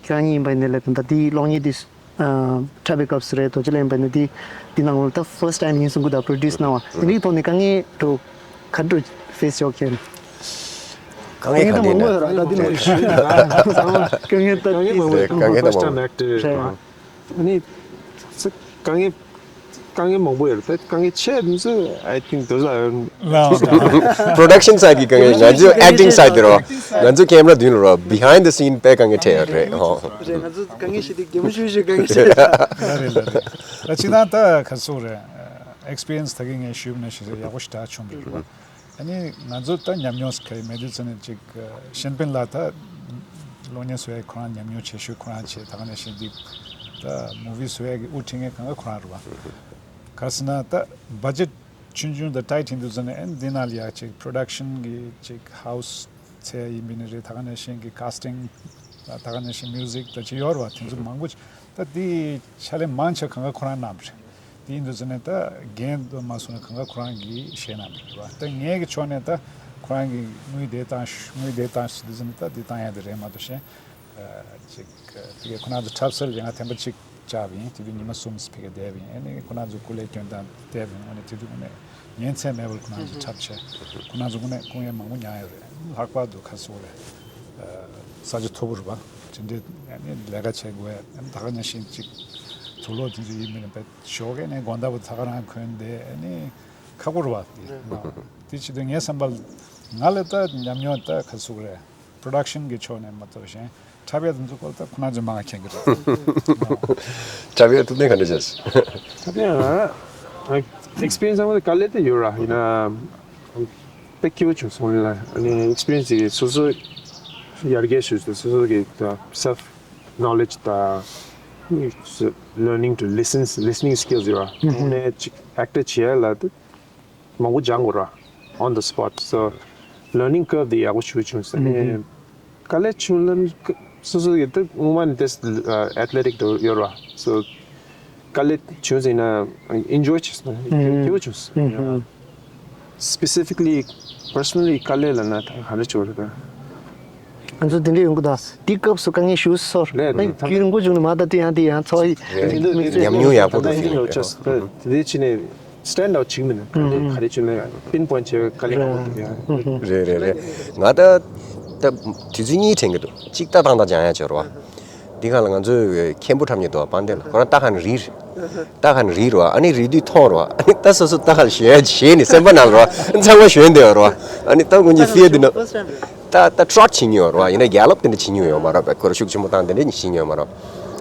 ཁྱེད་རང་ཉིད་ཡིན་པ་ཡིན་ནའི་ལ་དེ་འདྲ་དེའི་གློག་བརྙན་དེ་འཁྲབ་པའི་སྐབས་སུ་རེད། དོ་ཅི་ལ་ཡིན་པ་ཡིན་ན་དེ་དེ་ནང་ལ་ད་first time ཡིན་གསུང་གི་འདུག produce གནང་བ་དེ་འདྲའི་ཐོག་ནས་དཀའ་ངལ་འགྲོ་ག་འགྲོ་face བྱེད་ཀྱི་ཡོད། དཀའ་ངལ་ག་ད་མང་པོ་ཡོད་ར། ད་དེ་ནང་དཀའ་ངལ་ད་དཀའ་ངལ་ད་དཀའ་ངལ་མང་པོ་ཡོད། དཀའ་ངལ་ད་first time མང་པོ་actor རེད། ཨ་ནི་ཚེ་དཀའ་ངལ་དཀའ་ངལ་མང་པོ་ཡོད་རེད། དཀའ་ངལ་ཆེ་ཤོས་ཨ་ཐིང་དོ་ལ་ལའོ་production side གི་དཀའ་ངལ། ང་ཚོའི་acting side དེ་རོ། ང་ཚོའི་camera མདུན་ལ་རོ། behind the scene དཔེ་དཀའ་ངལ་འཕྲད་ཡོད་རེད། ཧོ། རེད། ང་ཚོ་དཀའ་ངལ་ཞིག་དེ་གད་མོ་ཤོར་ཤོར་དཀའ་ངལ་ཞིག་རེད། ལ་རེད་ལ་རེད། ད་ཅི་ན་ད་ག་ཚོད་རེད། experience ད་གིན་ངས་ཞུས་པ་ནང་བཞིན་ཡག་པོ་ཞེ་དྲག་བྱུང་བ་རེད་པ། ཨ་ནི་ང་ཚོ་ད་ཉམས་མྱོང་ག་རེ་མེད་དུས་ཙམ་ནས་ཅིག་ཤན་པིན་ལ་ད་གློག་བརྙན་བཟོ་ཡས་ཁོ་རང་ཉམས་མྱོང་ཆེ་ཤོས་ཁོ་རང་བྱས། ད་ག་ནང་བཞིན་འདི་ད་movie བཟོ་ཡས་ཀྱི་དབུ་ཁྲིད་མཁན་གང་ག་ཁོ་རང་རེད་པ། ག་རེ་ཟེར་ན་ད་budget ཆུང་ཆུང་དང་tight ཡིན་དུས་ཙམ་ནས་ཨ་ནི་འདི་ནང་ལ་ཡ་ཅིག་production གི་ཅིག་house ཚད་ཡིན་པ་ནི་རེད། ད་ག་ནང་བཞིན་གྱི་casting ད་ག་ནང་བཞིན་music ད་ཅི་ཡོད་རེད་པ། དེ་ཚོ་མང་པོ་ཅིག་ད་དེའི་ཕྱག་ལས་མང་ཆེ་གང་ག་ཁོ་རང་གནང་བ་རེད། དེ་ཡིན་དུས་ཙམ་ནས་ད་འགན་དུ་མ་སོང་ན་གང་ག་ཁོ་རང་གིས་བཞེས་གནང་བ་རེད་པ། ད་ངའི་གི་ཕྱོགས་ནས་ད་ཁོ་རང་གིས་དངུལ་དེ་བཏང་ཞུ་དངུལ་དེ་བཏང་ཞུ་དུས་ཙམ་ནས་ད་དེ་བཏང་ཡ་དེ་རེད་མ་གཏོགས་གཞན་ཅིག་དེ་གའི་ཁོ་རང་ཚོ་འཁྲབ་སར་ཡང་ཐེངས་པ་གཅིག་བཅར་བ་ཡིན། དེ་དུས་ཉི་མ་གསུམ་ཕ་གིར་བསྡད་པ་ཡིན། ཨ་ནི་ཁོ་རང་ཚོ་སྐུ་ལས་སྐྱོན་དང་བསྡད་པ་ཡིན། ཨ་ནི་དེ་དུས་དངོས་གནས་ཉིན་མཚན་མེད་པར་ཁོ་རང་ཚོ་འཁྲབ་བྱས། ཁོ་རང་ཚོ་དངོས་གནས་དཀའ་ངལ་མང་པོ་མྱངས་ཡོད་རེད། ལྷག་པར་དུ་ག་རེ་ཟེར་དགོས་རེད། ས་ཆ་མཐོ་པོ་རེད་པ། དེ་འདྲའི་ཨ་ནི་ལས་ཀ་བྱེད་དགོས་ཡ། ཨ་ནི་ད་ག་ནང་བཞིན་ཅིག་ཐོག་ དུག་ལོག་དེ་ཚོ་ཡིན་མིན་པའི་ཞོགས་ཀས་ནས་དགོང་དག་བར་ད་ག་རང་གོན་དེ་ཨ་ནི་ཁག་པོ་རེད་བ། དེ་དེ་བྱེད་དུས་ངའི་བསམ་པར་ང་ལ་ད་ཉམས་མྱོང་ད་ག་ཟུག་རེད། པྲོ་ཌག་ཤན་གྱི་ཕྱོགས་ནས་མ་གཏོགས་གཞན་འཁྲབ་ཡ་དེ་ཚོ་སྐོར་ད་ཁོ་ན་ཚོས་མང་ང་མཁྱེན་གྱི་རེད། འཁྲབ་ཡ་ཐུབ་ནས་ག་འདྲ་བྱས། འཁྲབ་ཡ་ང་ཨེག་སི་པི་རི་ཡན་སི་ཚང་མ་དཀའ་ལས་དེ་ཡོད་ར་ཡིན་ན། དཔེ་སྐྱིད་པོ་བྱུང་སོང་ལ། ཨ་ནི་ཨེག་སི་པི་རི་ཡན་སི་དེ་སོ་སོ་ཡར་རྒྱས་ཞུས་ཏེ་སོ་སོ་གི་self knowledge དང་learning to listen, listening skills ཡོད་ར། ཨུ་ཧུ། ནས་ཅིག་ཨེག་ཊར་བྱེད་ཡ་ལ་དེ་མང་པོ་སྦྱང་དགོས་ར། On the spot. So learning curve དེ་ཡག་པོ་ཞེ་པོ་བྱུང་སོང་། ཨ་ནི་དཀའ་ལས་བྱུང་ལ་སོ་སོ་གི་དེ་སྔོན་མ་ནས་དེ་ཨེཐ་ལེ་ཊིག་དེ་ཡོད་ར། So དཀའ་ལས་བྱུང་ཟིན་ན་ཨེན་ཇོའི་བྱས་སོང་། སྐྱིད་པོ་བྱུང་སོང་། Specifically, personally དཀའ་ལས་ལབ་ན་ད་ག་འདྲ་བྱུང་རེད་ད། ང་ཚོ་དེ་འདྲ་ཡོང་གི་ད། དེའི་སྐབས་སུ་དཀའ་ངལ་ཞེ་པོ་ཚོར། ལས་ད་རྒྱུན་རིང་པོ་བྱུང་ནས་མ་ད་དེ་ཡང་དེ་ཡང་ཚོར་ཡི། རེད། དེ་ཉམས་མྱོང་ཡག་པོ་འདུག་ད་ཡིན་ལོ་ཅོས་ད་དེ་འདྲ་བྱས་ནས་stand out བྱེད་ཀྱི་མིན་ན་ག་རེ་ག་རེ་བྱུང་ན་ཡང་པིན་པོའིན་ཊི་བྱས་དཀའ་ལས་ཁག་པོ་འདུག་ཡ། རེད་རེད་རེད། ང་ད་ད་དུས་ཚོད་གཉིས་དྲན་གྱི་འདུག་གཅིག་ད་ཐང་ད་སྦྱང་ཡ་བྱོས་རོགས། འདི་ག་ལ་ང་ཚོའི་མཁན་པོ་འཁྲབ་མཁན་འདུག་པཱན་ཌེ་ལགས། ཁོ་རང་ལྟ་ག་ནས་རིལ། ལྟ་ག་ནས་རིལ་རོ། ཨ་ནི་རིལ་དུས་མཐོང་རོ། ཨ་ནི་ད་སོ་སོ་ལྟ་ག་ལ་ཞེད་ཞེད་ནས་སེམས་པ་ནང་ལ་རོ། ཨ་ནི་ཚང་མ་ཞོན་བསྡད་ཡོད་རོ། ཨ་ནི་ད་ཀུན་གྱིས་ཕིར་འདི་ནོ། ད་ད་ཊྲོཊ་བྱེད་མྱོང་ཡོད་རོ། ཡིན་ན་གེ་ལོབ་དེ་འདྲ་བྱེད་མྱོང་ཡོད་མ་རོ། བས་ཁོ་རང་ཤུགས་ཆེན་པོ་བཏང་དེ་འདྲ་བྱེད་མྱོང་ཡོད་མ་རོ།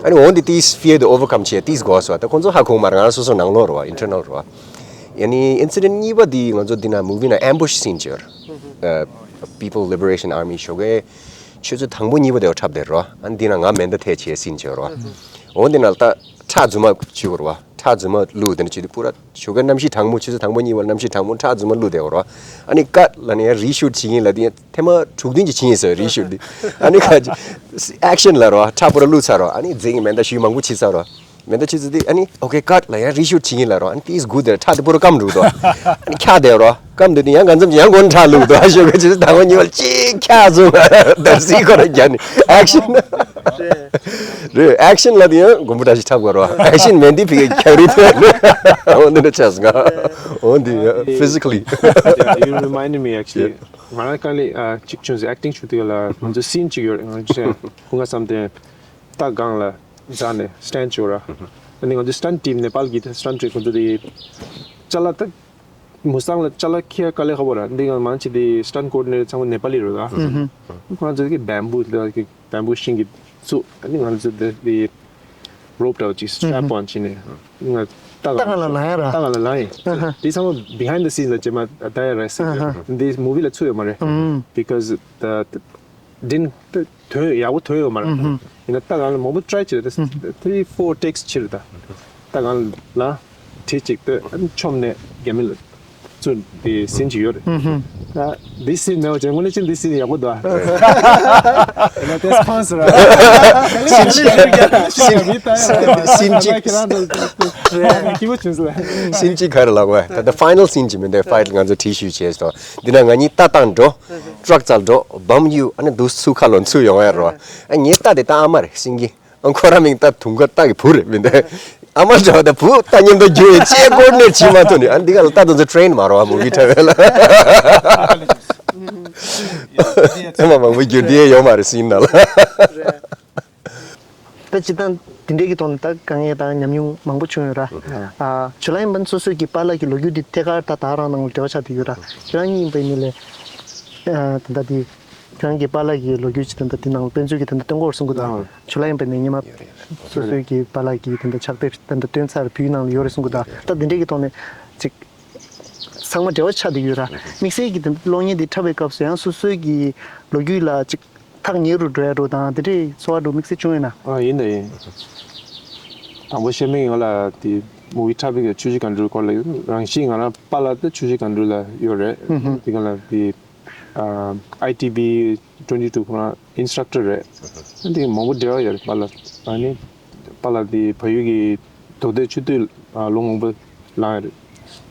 ཨ་ནི་འོན་ཏེ་དེའི་ཕིར་དེ་ཨོ་ཝར་ཀམ་བྱས་དེས་གོ་སོ། ད་ཁོང་ཚོ་ཧ་གོ་མ་རེད། ང་རང་སོ་སོ་ནང་ལོགས་རོ། ཨིན་ཊར་ནལ་རོ། ཨ་ནི་ཨིན་སི་ཌེན་ཊི་གཉིས་པ་དེ་ང་ཚོ་འདི་ན་མུ་བི་ན་ཨེམ་བུཤ་སིན་བྱས་ཡོད་རེད། People Liberation Army ཞོགས་ཀས་ཆུ་ཚོད་དང་པོ་གཉིས་པ་དེ་འཁྲབ་བསྡད་རོ། ཨ་ནི་འདི་ན་ང་མེ་མདའ་འཐེན་བྱས་སིན་བྱས་རོ། འོ་འདི་ན་ལ་ད་ཁྲག་རྫུན་མ་བྱུག་རོ། ཁྲག་རྫུན་མ་བླུགས། དེ་ནས་བྱས་ཏེ་པུ་ར་ཞོགས་ཀས་གནམ་གཤིས་གྲང་མོ། ཆུ་ཚོད་དང་པོ་གཉིས་པ་གནམ་གཤིས་གྲང་མོ། ཁྲག་རྫུན་མ་བླུགས་བསྡད་རོ། ཨ་ནི་ཀཊ་ལབ་ནས་ཡང་རི་ཤུཊ་བྱེད་ཀྱིན་ལབ་དེ་ཐེངས་མ་དྲུག་བདུན་ཅིག་བྱེད་ཀྱིན་ཟེར་རི་ཤུཊ་དེ། ཨ་ནི་ཁ་ཅིག་ཨེག་ཤན་ལབ་རོ། ཁྲག་པུ་ར་བླུགས་ཚར་རོ། ཨ་ནི་རྫིང་གི་མེ་མདའ་ཞུ་མང་པོ་བྱེད་ཚར་རོ། མེ་མདའ་ཆུ་ཚོད་དེ་ཨ་ནི་ཨོ་ཁེ་ཀཊ་ལབ་ཡང་རི་ཤུཊ་བྱེད་ཀྱིན་ལབ་རོ། ཨ་ནི་དེས་གུ་དེར་ཁྲག་དེ་པུ་ར་སྐམ་འགྲོ་འདུག་ཨ་ནི་འཁྱག་བསྡད་རོ། སྐམ་འདུག་དེ་ཡང་གང་འཚམ་ཡང་མགོ་ནས་ཁྲག་བླུགས་འདུག་ཨ་ཞོགས་ཀས་ཆུ་ཚོད་དང་པོ་གཉིས་པ་ལ་ཅིག་འཁྱག་བཟོ། འདར་སིག་ཁོ་ར་རྒྱབ་ནས་ཨེག་ཤན། རེད། ཨེག་ཤན་ལབ་དེ་ཡང་དགོན་པ་འདྲ་ཞིག་འཁྲབ་དགོས་རོ། ཨེག་ཤན་མེད་དེ་ཕ་གིར་འཁྱག་རི་ཐོན་ནས་འོ་འདི་འདྲ་ཆགས་སོང་། འོ་འདི་ཕི་ཟི་ཀ་ལི། Yeah, you reminded me actually. ང་རང་དཀའ་ལས་ཨ་གཅིག་བྱུང་ཟེར། ཨེག་ཊིང་བྱེད་དུས་ལ་ང་ཚོ་སིན་གཅིག་ཡོད་རེད། ང་ཚོ་ཁོང་ཁ་བསམ་དེ་རྟ་སྒང་ལ་འཛེགས་ནས་སི་ཊེན་ཌི་བྱས་ར། ཨ་ནི་ང་ཚོ་སི་ཊན་ཊི་ཊིམ་ནེ་པཱལ་གྱི་སི་ཊན་ཊི་ཊིམ་ཁོང་ཚོ་དེ་ཅ་ལག་ད་མུ་སྟང་ལ་ཅ་ལག་འཁྱེར་དཀའ་ལས་ཁག་པོ་ར། འདི་ག་མང་ཆེ་དེ་སི་ཊན་ཊི་ཀོ་ཨོར་ཌི་ནེ་ཊར་ཚང་མ་ནེ་པཱ་ལི་རེད་ད། ཁོང་ཚོ་གི་བེམ་བུ་ལ་གི་བེམ་བུ་ཤིང་གི་བཙུགས། ཨ་ནི་ང་ཚོ་དེ་དེ་རོབ་འདྲ་བོ་ཅིག་སི་ཊེབ་ཨོན་བྱས་ནས་ང་ལྟ་ལྟ་ག་ལ་ལ་ཡ་ར། ལྟ་ག་ལ་ལ་ཡིན། དེ་ཚང་མ་བི་ཧའིན་ཌི་སི་ཨིན་ལ་རྗེས་མ་ད་ཡ་རེད་ཟེར་གི། འདི་མུ་བི་ལ་ཚུད་ཡོད་མ་རེད། Because the didn't ཐོན་ཡག་པོ་ཐོན་ཡོད་མ་རེད། ཡིན་ན་ད་གང་ལ་མང་པོ་ཊྲའི་བྱས་རེད། three four takes བྱས་རེད་ད། ད་གང་ལ་བྲིས་གཅིག་ཏུ་མཆོམ་ནས་རྒྱ་མི་ལ་བཙུགས་དེ་སིན་གཅིག་ཡོད་རེད། ད་འདི་སིན་མེད་པ་བྱས་དངོས་གནས་ཅི་འདི་སིན་ཡག་པོ་འདུག་ཨ། ཡིན་ན་དེ་སི་པོན་སར་ར། སིན་གཅིག་སིན་གཅིག་ཁྱི་མོ་བྱུང་སོང་། སིན་གཅིག་ག་རེ་ལབ་དགོས། ད་ལྟ་ཕའི་ནལ་སིན་གཅིག་མི་འདུག་ཕའིལ་ང་ཚོ་བྲིས་བཞག་བྱས་སོང་། འདི་ན་ང་གཉིས་རྟ་བཏང་འགྲོ། ཊྲག་བཙལ་འགྲོ། བམ་གཡུག་ཨ་ནི་འདུག་ཚུར་ཁ་ལོག་ཚུར་ཡོང་ཡ་རོ། ཨ་ངའི་རྟ་དེ་ད་ཨ་མ་རེད་སེང་གེ། ཨ་ཁོ་རང་མིང་ད་དུང་དཀར་རྟ་གི་བུ་རེད་མི་འདུག་ཨ་མ་འདྲ་བ་དང་བུ་རྟ་མཉམ་དུ་རྒྱུག་ཡས་ཅེས་ཀོ་ཨོར་ཌི་ནེཊ་བྱེད་མ་ཐུབ་ནས། ཨ་འདི་ག་ལ་རྟ་དེ་ཚོ་ཊྲེན་མ་རོ། ཨ་མུ་བི་འཁྲབ་ཡས་ལ་ཨ་མ་མང་པོ་རྒྱུག་བསྡད་ཡོད་མ་རེད་སིན་ནང་ལ། ད་སྤྱིར་བཏང་འདི་འདྲའི་གི་ཐོག་ནས་ད་དཀའ་ངལ་དང་ཉམས་མྱོང་མང་པོ་བྱུང་ཡོད་ར། ཨ་ཇུ་ལའི་ཡིན་པ་ན་སོ་སོའི་གི་པཱ་ལགས་ཀྱི་ལོ་རྒྱུས་འདི་ཐད་ཀར་ད་ད་རང་ནང་ལ་འབྲེལ་བ་ཆགས་བསྡད་ཡོད་ར། ཁྱེད་རང་གཉིས་ཡིན་པ་ཡིན་ནའི་ལས་ཨ་ད་ལྟ་འདི་ཁྱེད་རང་གི་པཱ་ལགས་ཀྱི་ལོ་རྒྱུས་ཅིག་ད་ལྟ་འདི་ནང་ལ་དཔེ་མཛོད་ཀྱི་ད་ལྟ་སྟོན་གོ་གསུང་གི་འདུག་ཨ་ཇུ་ལའི་ཡིན་པ་ཡིན་ནའི་སྔོན་མ་སོ་སོའི་གི་པཱ་ལགས་ཀྱི་ད་ལྟ་ཕྱག་དེབ་ད་ལྟ་སྟོན་ཚར་བོད་ནང་ལ་ཡོད་རེད་གསུང་གི་འདུག་ད་འདི་འདྲའི་གི་ཐོག་ནས་ཅིག་ཚང་མ་འབྲེལ་བ་ཆགས་བསྡད་ཡོད་ར། དམིགས་བསལ་གྱི་དེ་གློག་བརྙན་དེ་འཁྲབ་པའི་སྐབས་སུ་ཡང་སོ་སོའི་གི་ལོ་རྒྱུས་ལ་ཅིག་ཐག་ཉེ་རུ་འགྲོ་ཡ་འགྲོ་དང་དེ་འདྲའི་ཚོར་བ་འགྲོ་དམིགས་བསལ་བྱུང་ཡོད་ན། ཨ་ཡིན་ད་ཡིན། དང་པོ་བཤད་མིན་ང་ལ་དེ་མུ་བི་འཁྲབ་པའི་གི་ཆུ་བཞི་སྒང་དྲུག་སྐོར་ལ་ཡོད། རང་བཞིན་ང་རང་པཱ་ལགས་དེ་ཆུ་བཞི་སྒང་དྲུག་ལ་ཡོད་རེད། དེ་ག་ལ་དེ་ཨ་ཨའི་ཊི་བི་ཊུ་ཝེན་ཊི་ཊུ་ཁོ་རང་ཨིན་སི་ཊྲག་ཊར་རེད། དེ་མང་པོ་འབྲེལ་བ་ཡོད་རེད་པཱ་ལགས། ཨ་ནི་པཱ་ལགས་དེ་བལ་ཡུལ་གི་མདོ་སྟོད་ཆུ་སྟོད་ལ་ལོ་མང་པོ་ལངས་ཡོད་རེད།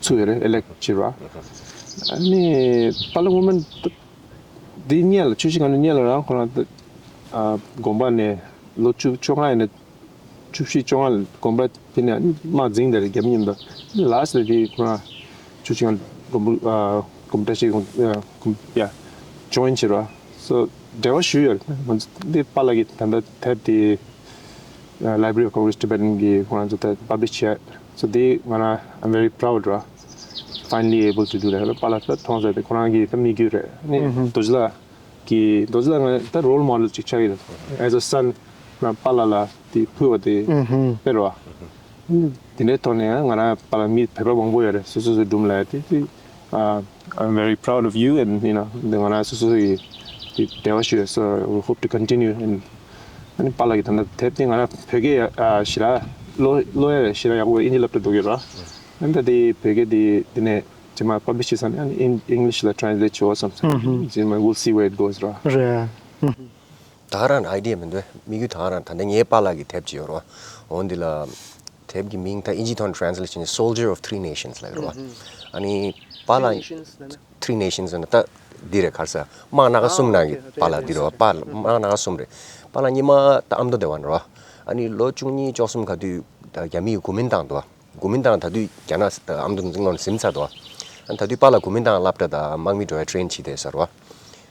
ཚུད་ཡོད་རེད། ཨི་ལེག་བྱས་ར། ཨ་ནི་པཱ་ལགས་སྔོན་མ་འདི་སྔོན་ལ་ཆུ་བཞི་སྒང་དྲུག་སྔོན་ལ་རང་ཁོ་རང་དགོན་པ་ནས་ལོ་བཅུ་བཅོ་ལྔ་ཡིན་ན་བཅུ་བཞི་བཅོ་ལྔ་ལ་དགོན་པ་དེ་ནས་དམག་འཛིང་བསྡད་རེད་རྒྱ་མི་མཉམ་དུ། ལ་སི་ལ་དེ་ཁོ་རང་ཆུ་བཞི་སྒང་དྲུག་དགོན་པ་དགོན་པ་བཀྲ་ཤིས་དགོན་པ་ཡ་ཇོ་ཡིན་བྱས་ར། སོ་འབྲེལ་བ་ཞུས་ཡོད་རེད། ང་ཚོ་འདི་པཱ་ལགས་ཀྱི་ད་ལྟ་དེབ་དེ་ Library of Congress Tibetan གི་ཁོ་རང་ཚོ་ད་publish བྱས། So དེ་ང་རང་I'm very proud ར། Finally able to do that. པཱ་ལགས་ད་མཐོང་ས་དེ་ཁོ་རང་གི་ད་མི་རྒྱུད་རེད། ནི་རྡོ་རྗེ་ལགས་ཀྱི་རྡོ་རྗེ་ལགས་ང་ད་role model ཅིག་ཆགས་ཡོད། As a son ང་པཱ་ལགས་ལ་དེ་ཕུལ་བ་དེ་དཔེ་རེད་བ། དེ་འདྲའི་ཐོག་ནས་ང་རང་པཱ་ལགས་མི་བོད་པ་མང་པོ་ཡོད་རེད། སོ་སོ་སོའི་སྒྲུང་ལ་དེ་དེ། Uh, I'm very proud of you and you know དེ་ང་རང་སོ་སོ་ཡི་དེ་འབྲེལ་བ་ཞུ་ཡོད། So we hope to continue and ཨ་ནི་པཱ་ལགས་ཀྱི་ད་ལྟ་དེབ་དེ་ང་རང་བོད་སྐད་ཞེ་དྲག་ཀློག་ཀློག་ཡ་ཞེ་དྲག་ཡག་པོ་ཨིན་ཇི་སློབ་གྲྭ་འགྲོ་གི་ར། ཨ་ནི་ད་དེ་བོད་སྐད་དེ་དེ་ནས་རྗེས་མ་publish བྱེད་ས་ནས་ཨ་ནི་English ལ་translate བྱེད་འོ་བསམ་སོང་། རྗེས་མ་we'll see where it goes ར། རེད། ད་ག་རང་idea མི་འདུག་མི་རྒྱུད་ད་ག་རང་ད་ལྟ་ངའི་པཱ་ལགས་ཀྱི་དེབ་ཅིག་ཡོད་ར། འོ་འདི་ལ་དེབ་ཀྱི་མིང་ད་ཨིན་ཇི་ཐོག་translate བྱས་ནས་Soldier of Three Nations ལབ་ར། ཨ་ནི་པཱ་ལགས Three Nations ཟེར་ན་ད་འདི་རེད། ག་རེ་ཟེར། དམག་སྣ་ཁ་གསུམ་ནང་གི་པཱ་ལགས་འདི་རེད་བ། པཱ་དམག་སྣ་ཁ་གསུམ་རེད། པཱ་ལགས་སྔོན་མ་ད་ཨ་མདོ་སྡེ་བ་ནས་རེད་བ། ཨ་ནི་ལོ་བཅུ་གཉིས་བཅུ་གསུམ་ག་དུས་ད་རྒྱ་མི་ཡི་གོ་མིན་ཏང་འདུག་བ། གོ་མིན་ཏང་ད་དུས་རྒྱ་ནག་ཨ་མདོ་འཛིན་སྐྱོང་ནས་ཟིན་ཚར་འདུག་བ། ཨ་ནི་ད་དུས་པཱ་ལགས་གོ་མིན་ཏང་སློབ་གྲྭ་དང་དམག་མི་འགྲོ་བའི་train བྱས་བསྡད་ས་རེད་བ།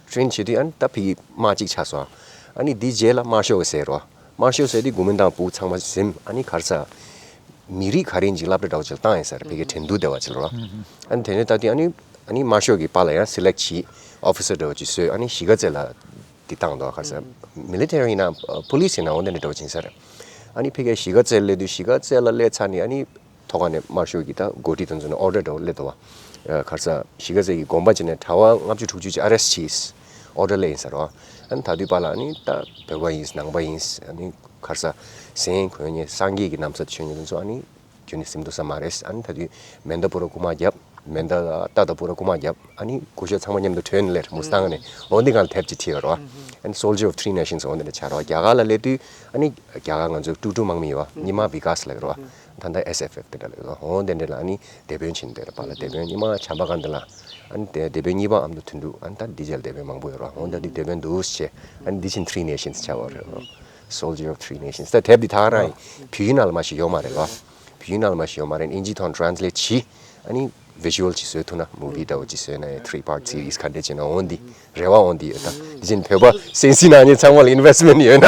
train བྱེད་དུས་ཨ་ནི་ད་ཕ་གི་དམག་གཅིག་ཆགས་སོང་། ཨ་ནི་འདི་རྗེས་ལ་དམར་ཤོག་ཟེར་རེད་བ། དམར་ཤོག་ཟེར་དུས་གོ་མིན་ཏང་ཕྲུ་གུ་ཚང་མ་ཟིན། ཨ་ནི་ག་རེ་ཟེར། མི་རིགས་ག་རེ་ཡིན་ཅིག་སློབ་གྲྭ་འདྲ་བོ་ཅིག་ལ་བཏང་ཡིན་ས་རེད། ཕ་གིའི་འགྲན་བསྡུར་འདྲ་བོ་ཅིག་ལ་རེད་བ། ཨ་ནི་དེ་ནས་ད་དེ་ཨ་ནི་ཨ་ནི་དམར་ཤོག་གིས་པཱ་ལགས་ཡང་select བྱས། officer འདྲ་བོ་ཅིག་བཟོས། ཨ་ནི་གཞིས་ཀ་རྩེ་ལ་དེ་བཏང་འདུག་ག་རེ་ཟེར། military ཡིན་ན་police ཡིན་ན་འོ་དེ་འདྲ་འདྲ་བོ་ཅིག་ཡིན་ས་རེད། ཨ་ནི་ཕ་གིའི་གཞིས་ཀ་རྩེ་སླེབས་དུས་གཞིས་ཀ་རྩེ་ལ་སླེབས་ཚར་ནས་ཨ་ནི་ཐོག་ཁ་ནས་དམར་ཤོག་གི་ད་འགོ་ཁྲིད་དེ་ཚོ་ནས་order འདྲ་བོ་སླེབས་འདུག་བ། ཨ་ག་རེ་ཟེར། གཞིས་ཀ་རྩེ་གི་དགོན་པ་ཅིག་ནས་གྲྭ་པ་ལྔ་བཅུ་དྲུག་ཅུ་ཅིག་arrest བྱས། order སླེབས་ཡིན་ས་རེད་བ། ཨ་ནི་ད་དུས་པཱ་ལགས་ཨ་ནི་ད་བོད་པ་ཡིན། ནང་པ་ཡིན། ཨ་ནི་ག་རེ་ཟེར། ཟས་གོན་མཁན་སངས་རྒྱས་ཀྱི་རྣམ་ཐར་ཆོས་ཉིད་དེ་ཚོ་ཨ་ནི་ཁྱོན་ནས་ཟིན་ཐུབ་ས་མ་རེད། ཨ་ནི་ད་དུས་མེ་མདའ་པུ་ར་རྐུ་མ་བརྒྱབ། མེ་མདའ་རྟ་དང་པུ་ར་རྐུ་མ་བརྒྱབ། ཨ་ནི་སྐུ་ཞབས་ཚང་མ་མཉམ་དུ་བྲོས་ནས་སླེབས། མུ་སི་ཐང་ནས། འོ་འདི་སྒང་ལ་དེབ་ཅིག་བྲིས་ཡོད་རེད་བ། ཨ་ནི་Soldier of Three Nations འོ་འདི་འདྲ་ཆགས་རེད་བ། རྒྱ་གར་ལ་སླེབས་དུས་ཨ་ནི་རྒྱ་གར་ང་ཚོའི་ཀྲུག་ཀྲུག་དམག་མི་ཡོད་བ། ཉི་མ་བི་ཀཱས་ལབ་ཀྱི་རེད་བ། ད་ལྟ་S F F དེ་འདྲ་ལབ་ཀྱི་རེད་བ། འོ་དེ་འདྲ་ལ་ཨ་ནི་དེད་དཔོན་བྱས་ནས་བསྡད་རེད། པཱ་ལགས་དེད་དཔོན། ཉི་མ་བྱམས་པ་ཀ་འདི་ལ། ཨ་ནི་དེ་དེད་དཔོན་གཉིས་པ་ཨ་མདོ་དོན་གྲུབ། ཨ་ནི་ད་འདི་རྗེས་ལ་དེད་དཔོན་མང་པོ་ཡོད་རེད་བ། འོ་ད་འདི་དེད་དཔོན་འདུག་སེ་བྱས། ཨ་ནི་འདི་བཞིན་Three Nations ཆགས་པ་རེད་བ། Soldier of Three Nations། ད་དེབ་འདི་ད་ག་རང་བོད་ཡིག་ནང་ལ་མ་ཞིག་ཡོད་མ་རེད་བ། བོད་ཡིག་ནང་ལ་མ་ཞིག་ཡོད་མ་རེད། ཨིན་ཇི་ཐོག་translate བྱས། ཨ་ནི་visual ཅིག་བཟོས་ཐུབ་ན། movie འདྲ་བོ་ཅིག་བཟོས་ན། ཡང་three part series ག་འདྲ་བྱས་ན། འོ་འདི་རེ་བ་འོ་འདི་ཡོད། ད་དེ་བཞིན་བོད་པ་གསན་གཟིགས་གནང་མཁན་ཚང་མ་ལ་investment ཡོད་ན།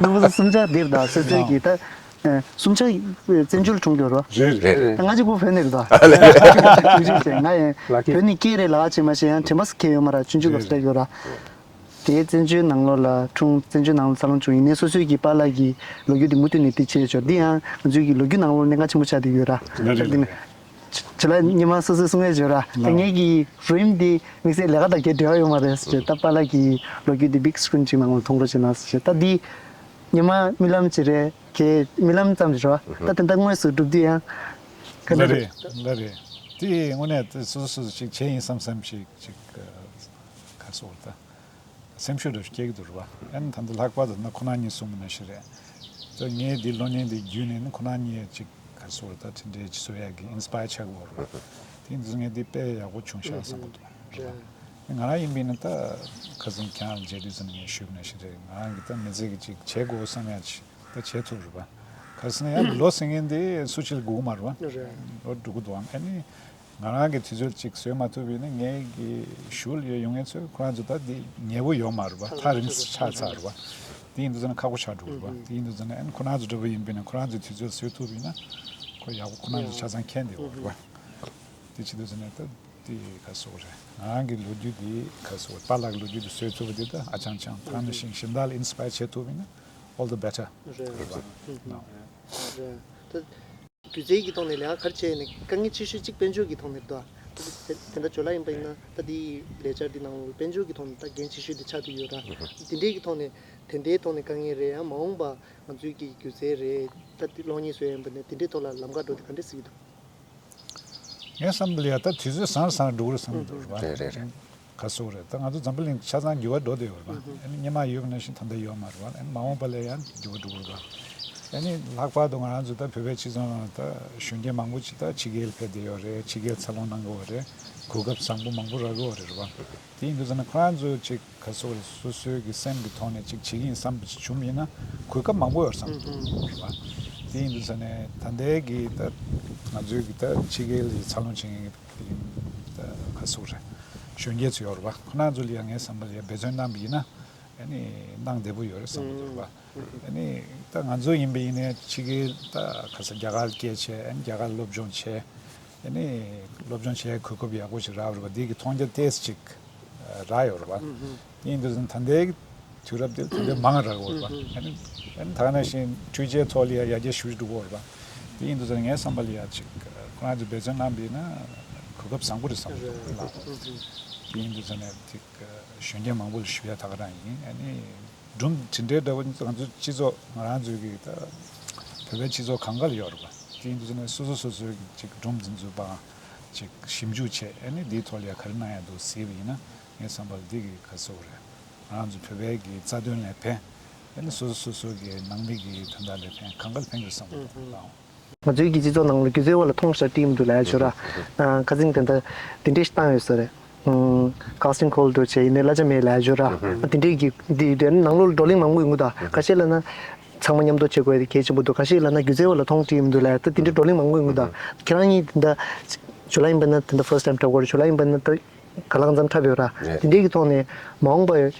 ནུ་བོ་སུམ་ཆ་འདིར་ད་སོ་སོའི་གི་ད་སུམ་ཆ་བཙན་བྱོལ་འཁྲུངས་ཡོད་རོ། རེད་རེད། ང་གཅིག་པོ་བོད་ནས་རེད་ད། ང་ཡང་བོད་ནས་སྐྱེས་རེད་ལ་ཅེས་མ་བྱས་ཡང་དྲན་པ་སྐྱེས་ཡོད་མ་ར། ཆུང་ཆུང་ལ་སྐྱེས་ཡོད་ར། དེའི་བཙན་བྱོལ་ནང་ལོགས་ལ་འཁྲུངས། བཙན་བྱོལ་ནང་ལ་འཚར་ལོངས་བྱུང་ཡིན་ནའི་སོ་སོའི་གི་པཱ་ལགས་ཀྱི་ལོ་རྒྱུས་དེ་མུ་མཐུད་ནས་དེ་བྱས་ཆོག་འདི་ཡང་ང་ཚོའི་གི་ལོ་རྒྱུས་ནང་ལོགས་གནད་འགག་ཆེན་པོ་ཆགས་བསྡད་ཡོད་ར། ལགས་རེད། འདི་ནས་ཇི་ལ་ཉི་མ་སོ་སོས་གསུང་ཡས་བརྗོད་ར། ད་ངེད་ཀྱི་རིམ་འདི་དམིགས་བསལ་ལས་ཀ་དང་གའི་འབྲེལ་བ་ཡོད་མ་རེད་ཟེར། ད་པཱ་ལགས་ཀྱི་ལོ་རྒྱུས་འདི་big screen ཅིག་ནང་ལ་མཐོང་རོགས་བྱེད་གནང་ཟེར། ད་འདི་ཉི་མ་རྨི་ལམ་ཅིག་རེད། གའི་རྨི་ལམ་ཙམ་རེད་བ། ད་དེ་འདྲ་དངོས་སུ་སྒྲུབ་དུས་ཡང་ག་འདྲ་ལགས་རེད། རེད། ལགས་རེད། དེ་དངོས་གནས་དེ་སོ་སོ་སོ་ཅིག་བྱས་ཡིན་བསམ་བསམ་ཞིག་ཅིག་ག་སོགས་ད། སེམས་ཤུགས་འདྲ་ཞིག་སྐྱེ་གི་འདུག་རེད་བ། ཨ་ནི་ད་ལྟ་ལྷག་པར་དུ་ན་ཁོ་རང་གཉིས་གསུངས་པ་ནང་བཞིན་རེད། ད་ངས་འདི་གློག་བརྙན་འདི་བརྒྱུད་ནས་ནི་ཁོ་རང་གཉིས་ཅིག་ག་རེ་ཟེར་དགོས་རེད། ད་དེ་འདྲའི་ཅིག་བཟོ་ཡག་གི་inspire ཆགས་ཀྱི་ཡོད་རེད་བ། དེ་ཡིན་དུས་ང་འདི་དཔེ་ཡག་པོ་བྱུང་ཤག་བསམ་གྱི་འདུག་རེད་བ། ང་རང་ཡིན་པས་ན་ད་ཁ་སང་ཁྱེད་རང་མཇལ་དུས་ཙམ་ནས་ངས་ཞུས་པ་ནང་བཞིན་རེད། ང་རང་གི་ད་མི་ཚེ་གི་ཅིག་བྱེད་དགོས་བསམ་ཡག་ཅིག་ད་བྱེད་ཐུབ་རེད་བ། ག་རེ་ཟེར་ན་ཡང་ལོ་ཟེར་མཁན་དེ་སུ་གཅིག་ལ་སྒུག་གི་མ་རེད་བ། རེད། ལོ་འགྲོ་གི་འདུག་ཨང་། ཨ་ནི། ང་རང་གིས་དུས་ཚོད་ཅིག་བཟོས་མ་ཐུབ་པ་ཡིན་ན་ངའི་གི་གཞུག་ལ་ཡོང་མཁན་ཚོས་ཁོ་རང་ཚོ་ད་འདི་ཉེ་པོ་ཡོད་མ་རེད་པ། ཐག་རིང་ས་ཆགས་ཚར་རེད་པ། དེ་ཡིན་དུས་ཙམ་ན་ཁག་པོ་ཆགས་འགྲོ་གི་རེད་པ། དེ་ཡིན་དུས་ཙམ་ན་ཨ་ནི་ཁོ་རང་ཚོ་འདྲ་པོ་ཡིན་པ་ཡིན་ན་ཁོ་རང་ཚོས་དུས་ཚོད་བཟོས་ཐུབ་པ་ཡིན་ན་ཁོ་ཡག་པོ་ཁོ་རང་ཚོ་ཆ་ཚང་མཁྱེན་བསྡད་ཡོད་རེད་པ། དེ་བྱེད་དུས་ཙམ་ན་ད་དེ་ག་རེ་ཟེར་དགོས་རེད། ང་རང་གི་ལོ་རྒྱུས་དེ་ག་རེ་ཟེར་དགོས་རེད། པཱ་ལགས་ཀྱི་ལོ་རྒྱུས་དེ་བཟོས་ཐུབ་པ་དེ་ད་ཨ་ཅང་ཅང་ཐང་ནས་ཤིང་གཞན་དག་ལ་inspire བྱེད་ཐུབ་པ་ཡིན་ན་all the better རེད་པ། རེད། ད། སྒྱུ་རྩལ་གྱི་ཐོག་ནས་ལས་ཀ་ག་རེ་བྱས་ནས་དཀའ་ངལ་ཆེ་ཤོས་གཅིག་དཔལ་འབྱོར་གྱི་ཐོག་ནས་རེད་དོ། དེ་དེ་འདྲ་བརྗོད་ལ་ཡིན་པ་ཡིན་ན་ད་དེའི་ལས་འཆར་འདི་ནང་ལོགས་དཔལ་འབྱོར་གྱི་ཐོག་ནས་ད་འགན་ཆེ་ཤོས་དེ་ཆགས་བསྡད་ཡོད་ར། དེ་འདྲའི་གི་ཐོག་ནས་དེ་འདྲའི་ཐོག་ནས་དཀའ་ངལ་རེད་ཡང་མ་འོངས་པ་ང་ཚོའི་གི་སྒྱུ་རྩལ་རེད་ད་དེ་གློག་བརྙན་བཟོ་ཡ་ཡིན་པ་ནས་དེ་འདྲའི་ཐོག་ལ་ལམ་ཁ་འགྲོ་དེ་ག་འདྲས་གཟིགས་ཀྱི་འདུག་ངའི་བསམ་པ་ལ་ཡ་ད་དུས་ཚོད་བཟང་རུ་བཟང་རུ་འགྲོ་གི་རེད་བསམ་གྱི་འདུག་རེད་པ། རེད་རེད་རེད། ག་རེ་ཟེར་དགོས་རེད། ད་ང་ཚོ་འཛམ་བུ་གླིང་ཆ་ཚང་འགྱུར་བ་འགྲོ་བསྡད་ཡོད་རེད་པ། ཨ་ནི་སྔོན་མ་ཡོད་པ་ནང་བཞིན་ད་ལྟ་ཡོད་མ་རེད་པ། ཨ་ནི་མ་འོངས་པ་ལ་ཡང་འགྱུར་བ་འགྲོ་གི་རེད་པ། ཨ་ནི་ལྷག་པར་དུ་ང་རང་ཚོ་ད་བོད་པའི་སྤྱི་ཚོགས་ནང་ལ་ད་གཞོན་སྐྱེས་མང་པོ་ཅིག་ད་ཕྱི་རྒྱལ་ཕེབས་བསྡད་ཡོད་རེད། ཕྱི་རྒྱལ་འཚར་ལོངས་གནང་གི་ཡོད་རེད། གོ་སྐབས་བཟང་པོ་མང་པོ་རག་གི་ཡོད་རེད་རེད་པ། དེ་ཡིན་དུས་ཙམ་ན་ཁོ་རང་ཚོ་ཅིག་ག་རེ་ཟེར་དགོས་རེད། སོ་སོའི་གི་སེམས་ཀྱི་ཐོག་ནས་ཅིག་བྱེད་ཀྱི་ཡིན་བསམ་པ་ཅིག་བྱུང་བ་ཡིན་ན་གོ་སྐབས་མང་པོ་ཡོད་བསམ་གྱི་འདུག་རེད་པ། དེ་ཡིན་དུས་ཙམ་ནས་ད་ལྟའི་གི་ད་ང་ཚོའི་གི་ད་ཕྱི་རྒྱལ་ལ་འཚར་ལོངས་བྱེད་མཁན་གི་ད་ག་རེ་ཟེར་དགོས་རེད། གཞོན་སྐྱེས་ཚོ་ཡོད་རེད་པ། ཁོ་རང་ཚོ་ལ་ཡང་ངའི་བསམ་པ་ལ་ཡང་འབད་བརྩོན་གནང་བ་ཡིན་ན། ཨ་ ནི་གནང་བདེ་པོ་ཡོད་རེད་བསམ་གྱི་འདུག་བ། ཨ་ནི་ད་ང་ཚོ་ཡིན་པ་ཡིན་ནའི་ཕྱི་རྒྱལ་ད་ག་ས་རྒྱ་གར་སྐད་བྱས། ཨ་ནི་རྒྱ་གར་སློབ་སྦྱོང་བྱས། ཨ་ནི་སློབ་སྦྱོང་བྱས་གོ་སྐབས་ཡག་པོ་ཞིག་རག་རེད་བ། འདི་གི་མཐོང་རྒྱ་ཏོག་ཙམ་ཅིག་རག་ཡོད་རེད་བ། ཡིན་དུས་ཙང་ད་ལྟའི་དུས་རབས་འདིར་ད་ལྟའི་མང་རག་ཡོད་རེད་བ། ཨ་ནི་ཨ་ནི་ད་ག་ནང་བཞིན་འཕྲུལ་ཆས་ཐོག་ལ་ཡང་ཡར་རྒྱས་ཞེ་པོ་ཅིག་འགྲོ་གི་ཡོད་རེད་བ། དེ་ཡིན་དུས་ཙང་ངའི་བསམ་པ་ལ་ཡང་ཅིག་ཁོ་རང་ཚོས་འབད་བརྩོན་གནང་བ་ཡིན་ན་གོ་སྐབས་བཟང་པོ་རེད་བསམ་གྱི་འདུག་ལགས། དེ་ཡིན་དུས་ཙང་ནས་ཅིག་གཞོན་སྐྱེས་མང་པོ་ལ་ཞུ་ཡ་ད་ག་རང་ཡིན། ཨ་ནི་སྒྲུང་དེ་འདྲའི་འདྲ་བོ་ང་ཚོ་སྤྱི་ཚོགས་ང་རང་ཚོའི་གི་ད་བོད་པའི་སྤྱི་ཚོགས་གང་ག་ལ་ཡོད་རེད་པ། དེ་ཡིན་དུས་ཙང་ནས་སོ་སོ་སོ་སོའི་གི་ཅིག་སྒྲུང་འཛིན་ཚུལ་པའང་ཅིག་ཞིབ་འཇུག་བྱས། ཨ་ནི་འདིའི་ཐོག་ལ་ཡ་ག་རེ་གནང་ཡ་འདུག་གཟིགས་པ་ཡིན་ན་ངའི་བསམ་པར་འདི་གི་ག་ཚོད་རེད། ང་རང་ཚོ་བོད་པའི་གི་རྩ་དོན་ལ་ཕན། ཨ་ནི་སོ་སོ་སོ་སོ་གི་ནང་མི་གི་དོན་དག་ལ་ཕན། གང་ག་ལ་ཕན་གི་བསམ་གི་འདུག་ལགས། ང་ཚོའི་གི་སྤྱི་ཚོགས་ནང་ལ་སྒྱུ་རྩལ་བ་ལ་མཐོང་ཤག་ཊིམ་དུ་ལབ་ཡ་ཅིག་ཡོད་ར། ཁ་སང་དེ་འདྲ་དེ་འདྲས་ཤིག་བཏང་ཡོད་ས་རེད། ཨུམ། Casting call དུ་བྱས་ཡིན་ནའི་གླ་ཆ་མེད་ལབ་ཡ་ཅིག་ཡོད་ར། དེ་འདྲས་ཀྱི་འདི་ཡོད་དུས་ནང་ལོགས་ལ་བགྲོ་གླེང་མང་པོ་ཡོང་གི་འདུག་ཁ་ཤས་ལབ་ན་ཚང་མ་མཉམ་དུ་བྱེད་དགོས་ཡ་དེ་གལ་ཆེན་པོ་འདུག་ཁ་ཤས་ལབ་ན་སྒྱུ་རྩལ་བ་ལ་མཐོང་ཊིམ་དུ་ལབ་ཡ་ད་དེ་འདྲས་བགྲོ་གླེང་མང་པོ་ཡོང་གི་འདུག་ཁྱེད་རང་གཉིས་དེ་འདྲ་ཇུ་ལའི་ཡིན་པ་ན་དེ་འདྲ་first time འཁྲབ་དགོས་རེད། ཇུ་ལའི་ཡིན་པ་ན་ད་ག་ལ་མཚམས་འཁྲབ་ཡོད་ར། རེད། དེ་འདྲས་ཀྱི་ཐོག་ནས་མ་འོངས་པ་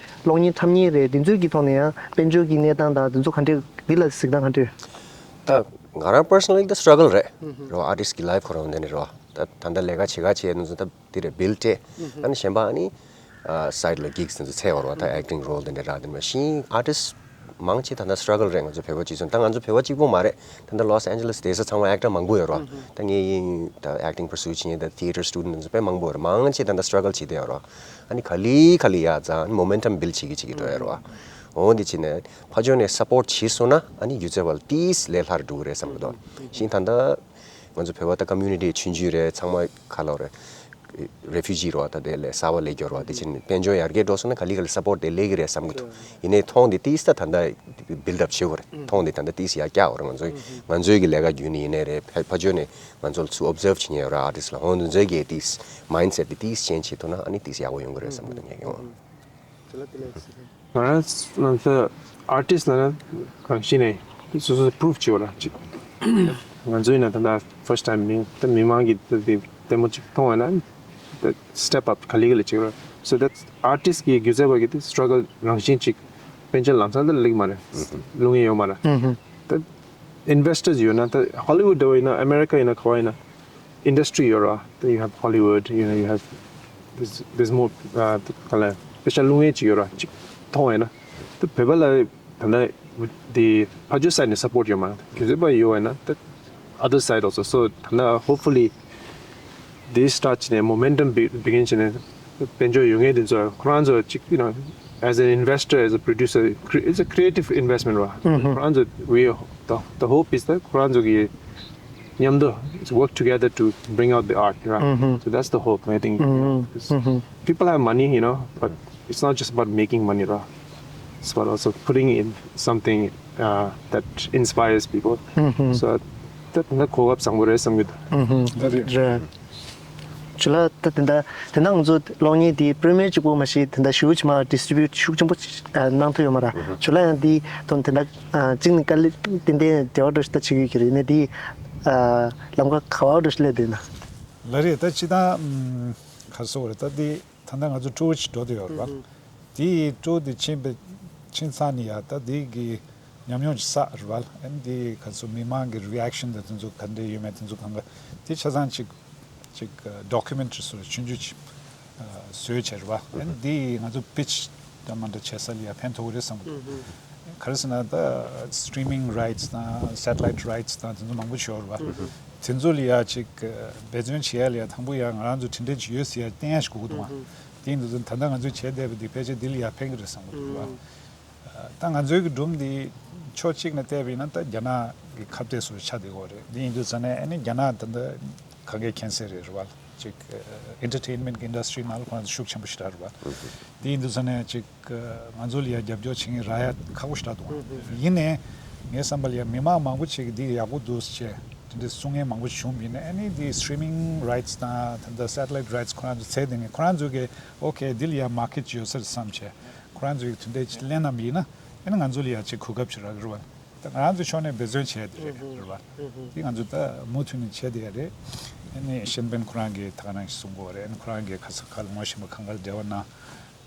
གློག་བརྙན་འཁྲབ་མཁན་རེད། དེ་ཚོའི་གི་ཐོག་ནས་ཡང་དཔལ་འབྱོར་གྱི་གནས་སྟངས་དང་དེ་ཚོ་ག་འདྲས་འདི་ལ་གཟིགས་སྟངས་ག་འདྲས། ད་ང་རང་personally ད་struggle རེད། རེད་བ། artist གི་life ཁོ་རང་འདི་ནས་རེད་བ། ད་ད་ལྟ་ལས་ཀ་བྱེད་ཀ་བྱེད་ནས་ད་འདི་རེད། bill སྤྲད། ཨ་ནི་གཞན་པ་ཨ་ནི་side ལ་gigs དེ་ཚོ་འཚོལ་བ་རེད་བ། ད་acting role དེ་འདྲ་རག་དེ་ནས་མ་གཞི་artist མང་ཆེ་ད་ལྟ་struggle རེད། ང་ཚོ་བོད་པ་སྤྱི་ཚོགས་ད་ང་ཚོ་བོད་པ་གཅིག་པོ་མ་རེད། ད་ལྟ་Los Angeles བསྡད་ས་ཚང་མ་actor མང་པོ་ཡོད་རེད་བ། ད་ངའི་ད་acting pursue བྱེད་མཁན་ད་theatre student དེ་ཚོ་དཔེ་མང་པོ་ཡོད་རེད། མང་ཆེ་ད་ལྟ་struggle བྱེད་བསྡད་ཡོད་རེད་བ། ཨ་ནི་ག་ལེ་ག་ལེ་ཡར་འཛེགས། ཨ་ནི་momentum build བྱེད་ཀྱི་བྱེད་ཀྱི་འགྲོ་ཡོད་རེད་བ། འོ་འདི་བྱས་ནས་ཕར་ཕྱོགས་ནས་support བྱས་སོང་ན་ཨ་ནི་སྒྱུ་རྩལ་བ་ལ་ཏིས་ལས་སླ་རུ་འགྲོ་གི་རེད་བསམ་གྱི་འདུག་གཞན་ད་ལྟ་ང་ཚོ་བོད་པ་ད་community ཆུང་ཆུང་རེད། ཚང་མ་ག་ལབ་རེད། refugee རེད་བ། ད་དེ་ལས་གསར་པ་སླེབས་ཀྱི་ཡོད་རེད་བ། དེ་བྱས་ནས་དཔལ་འབྱོར་ཡར་རྒྱས་འགྲོ་སོང་ན་ག་ལེ་ག་ལེ་support དེ་སླེབས་ཀྱི་རེད་བསམ་གྱི་འདུག་ཡིན་ནའི་མཐོང་དེ་ཏིས་ད་ད་ལྟ་build up བྱེད་དགོས་རེད། མཐོང་དེ་ད་ལྟ་ཏིས་ཡར་བཀྱག་དགོས་རེད། ང་ཚོའི་ང་ཚོའི་གི་ལས་ཀ་བརྒྱུད་ནས་ཡིན་ནའི་རེད། ཕ་ཕར་ཕྱོགས་ནས་ང་ཚོ་ལ་ཚུར་observe བྱེད་མཁན་ཡོད་རེད། artist ལ་འོ་འདི་ཚོའི་གི་ཏིས་mindset དེ་ཏིས་change བྱེད་ཐུབ་ན་ཨ་ནི་ཏིས་ཡག་པོ་ཡོང་གི་རེད་བསམ་གྱི་འདུག་ངས་ཀྱང་། དེ་ལ་དེ་ལ་ང་རང་ང་ཚོ་artist ལབ་ན་གང་ཤེས་ནས་སོ་སོ་prove བྱེད་དགོས་ར་ཅིག་ང་ཚོ་ཡིན་ན་ད་ལྟ་first time མི་ད་མི་མང་གི་ད་དེ་ལྟད་མོ་ཅིག་མཐོང་བ་ན་ད་step up ག་ལེ་ག་ལེ་བྱེད་དགོས་ར། so that's artist གི་སྒྱུ་རྩལ་བ་གི་དེ་struggle རང་བཞིན་ཅིག་དཔལ་འབྱོར་ལམ་སང་ད་སླེབས་མ་རེད། ལུང་ཡིན་ཡོད་མ་རེད། ད་investors ཡོད་ན་ད་Hollywood འདྲ་བོ་ཡིན་ན་America ཡིན་ན་ག་བ་ཡིན་ན། industry ཡོད་ར། Then you have Hollywood, you know, you have this, this more, uh, ག་ལ་special ལུང་ཡས་ཅིག་ཡོད་ར། ཅིག་མཐོང་བས་ན། ད་བོད་པ་ལ་ད་ལྟ་དེ་ཕ་ཇོ་side ནས་support ཡོད་མ་རེད། སྒྱུ་རྩལ་པ་ཡོད་བས་ན་ད་other side also. So ད་ལྟ་hopefully this start བྱས་ནས་momentum be- begin བྱས་ནས་དཔལ་འབྱོར་ཡོད་མཁན་དེ་ཚོ་ཁོ་རང་ཚོ་ཅིག you know, as an investor, as a producer, cre- it's a creative investment ར། ཁོ་རང་ཚོ we the, the hope is that ཁོ་རང་ཚོ་གི་མཉམ་དུ work together to bring out the art, right? So that's the hope, I think. People have money, you know, but it's not just about making money, right? It's about also putting in something uh, that inspires people. So that that གོ་སྐབས་བཟང་པོ་རེད་བསམ་གྱི་འདུག་རེད། ཇོ་ལགས་ད་དེ་འདྲ་དེ་འདྲ་ང་ཚོ་གློག་བརྙན་དེ་premiere གཅིག་པོ་མ་གཏོགས་དེ་འདྲ་ཞེ་པོ་ཅིག་མ་distribute ཤུགས་ཆེན་པོ་གནང་ཐུབ་ཡོད་མ་རེད། ཇོ་ལགས་ཡང་དེ་དོན་དེ་འདྲ་གཅིག་ནས་དཀའ་ལས་ཏན་ཏན་འབྲེལ་བ་འགྲོ་ཞིག་ད་བྱེད་ཀྱི་ཡོད་ཀྱི་རེད། ནས་དེ་ལམ་ཁ་ག་བ་འགྲོ་ཞིག་སླེབས་བསྡད་ན། ལགས་རེད། ད་སྤྱིར་བཏང་ག་རེ་ཟེར་དགོས་རེད། ད་དེ་ད་ལྟ་ང་ཚོ་tour ཅིག་འགྲོ་བསྡད་ཡོད་རེད་པ། དེ་tour དེ་ཕྱིན་པའི་ཕྱིན་ཚར་ནས་ཡ་ད་དེ་གི་ཉམས་མྱོང་ཅིག་བསགས་རེད་པ། ཨ་ནི་དེ་ག་ཚོད་མི་མང་གི་reaction དང་དེ་ཚོ་ག་འདྲས་ཡོད་མེད་དེ་ཚོ་གང་ག་དེ་ཆ་ཚང་ཅིག་ཅིག་documentary བཟོ་ཆུང་ཆུང་ཅིག་བཟོས་བྱས་རེད་པ། ཨ་ནི་དེ་ང་ཚོ་pitch འདྲ་མི་འདྲ་བྱེད་ས་ལ་ཡ་ཕན་ཐོགས་ཀྱི་རེད་བསམ་གྱི་འདུག་ག་རེ་ཟེར་ན་ད་streaming rights དང་satellite rights དང་དེ་ཚོ་མང་པོ་ཅིག་ཡོད་རེད་པ། དེ་ཚོ་ལ་ཡ་ཅིག་འབད་བརྩོན་བྱེད་ཡ་ལ་ཡ་དང་པོ་ཡ་ང་རང་ཚོ་དེ་འདྲས་ཅིག་ཡོད་ཟེར་ཡ་བསྟན་ཡ་ཞིག་དགོས་ཀྱི་འདུག་ཨ། དེ་ཡིན་དུས་ཙང་ད་ལྟ་ང་ཚོས་བྱས་བསྡད་པ་འདི་ཕལ་ཆེར་འདི་ལ་ཡ་ཕན་གྱི་རེད་བསམ་གྱི་འདུག་ཨ། ད་ང་ཚོའི་གི་སྒྲུང་འདི་ཕྱོགས་གཅིག་ནས་བལྟས་པ་ཡིན་ན་ད་རྒྱ་ནག་གི་ཁ་གཏད་སུ་ཆགས་བསྡད་ཡོད་རེད། འདི་ཡིན་དུས་ཙང་ནས་ཨ་ནི་རྒྱ་ནག་ད་ལྟ་ག་གེ་མཁྱེན་གསལ་རེད་རེད་པ། ཅིག་entertainment གི་industry ནང་ལ་ཁོ་རང་ཚོ་ཤུགས་ཆེན་པོ་ཞེ་དྲག་རེད་པ། འདི་ཡིན་དུས་ཙང་ནས་ཅིག་ང་ཚོ་ལ་ཡ་རྒྱབ་སྐྱོར་བྱེད་མཁན་རག་ཡ་ཁག་པོ་ཞེ་དྲག་འདུག་ཡིན་ནའི་ངའི་བསམ་པ་ལ་ཡ་མི་མང་མང་པོ་ཅིག་གིས་འདི་ཡག་པོ་འདུག་ཅེས་དེ་འདྲའི་གསུང་མཁན་མང་པོ་ཞིག་བྱུང་བ་ཡིན་ན་ཨ་ནི་འདི་streaming rights དང་ད་ལྟ་satellite rights ཁོ་རང་ཚོ་བཙལ་བསྡད་མཁན་ཁོ་རང་ཚོ་གིས་okay འདི་ལ་ཡ་market ཅིག་ཡོད་ས་རེད་བསམ་བྱས་ཁོ་རང་ཚོ་གིས་དེ་འདྲའི་ཅིག་ལེན་གནང་བ་ཡིན་ན་ཨ་ནི་ང་ཚོ་ལ་ཡ་ཅིག་གོ་སྐབས་ཅིག་རག་གི་རེད་པ། ད་ང་རང་ཚོའི་ཕྱོགས་ནས་འབད་བརྩོན་བྱས་དེ་རེད་རེད་པ། དེ་ང་ཚོས་ད་མུ་མཐུད་ནས་བྱས་བསྡད་ཡ་རེད། ཨ་ནི་ཤན་པེན་ཁོ་རང་གིས་ད་ག་རང་ཞིག་གསུང་གི་ཡོད་རེད། ཨ་ནི་ཁོ་རང་གིས་ཁ་ས་ཁ་ལ་ངོ་ཤེས་པ་གང་ག་ལ་འབྲེལ་བ་གནང་།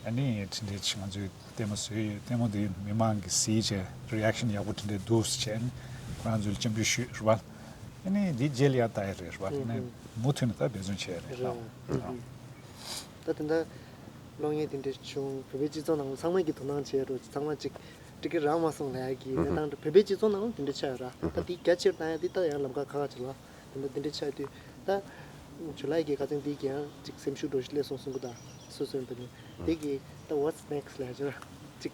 ཨ་ནི་དེ་འདྲའི་ཅིག་ང་ཚོས་ལྟད་མོ་བཟོས་ཡོད། ལྟད་མོ་དེ་མི་མང་གིས་གཟིགས་བྱས་རི་ཨེག་ཤན་ཡག་པོ་དེ་འདྲའི་འདུག་ཟེར་བྱས་ནས་ཁོ་རང་ཚོ་ལ་སྤྱན་འབུལ་ཞུས་རེད་པ། ཨ་ནི་དེའི་རྗེས་ལ་ཡར་ལྟ་ཡ་རེད་རེད་པ། ཨ་ནི་མུ་མཐུད་ནས་ད་འབད་བརྩོན་བྱས་ཡ་རེད་ལགས། ད་དེ་འདྲ་གློག་བརྙན་དེ་འདྲ་བྱུང་། བོད་པའི་སྤྱི་ཚོགས་ནང་ཚང་མ་གིས་དོ་སྣང་བྱས་རོགས། ཚང་མ་ཅིག་འགྲིག་གི་རག་མ་སོང་ལབ་ཡ་གི་གནས་སྟངས་རེད། བོད་པའི་སྤྱི་ཚོགས་ནང་ལ་དེ་འདྲ་ཆགས་ཡོད་ར། ད་དེ་རྒྱ་ཆེར་བཏང་ཡ་དེ་ད་ཡང་ལམ་ཁ་ཁག་ཁག་ཅིག་ལ། དེ་འདྲ་དེ་འདྲ་ཆགས་དུས་ད་ཇུ་ལའི་གི་ཁ་སང་དེ་གི་ཡང་ཅིག་སེམས་ཤུགས་འགྲོ་ཞིག་སླེབས་སོང་གསུང་གི་ད། སོ་སོའི་འདི་ནི་དེ་གི་ད་what's next ལབ་ཅིག་ཅིག་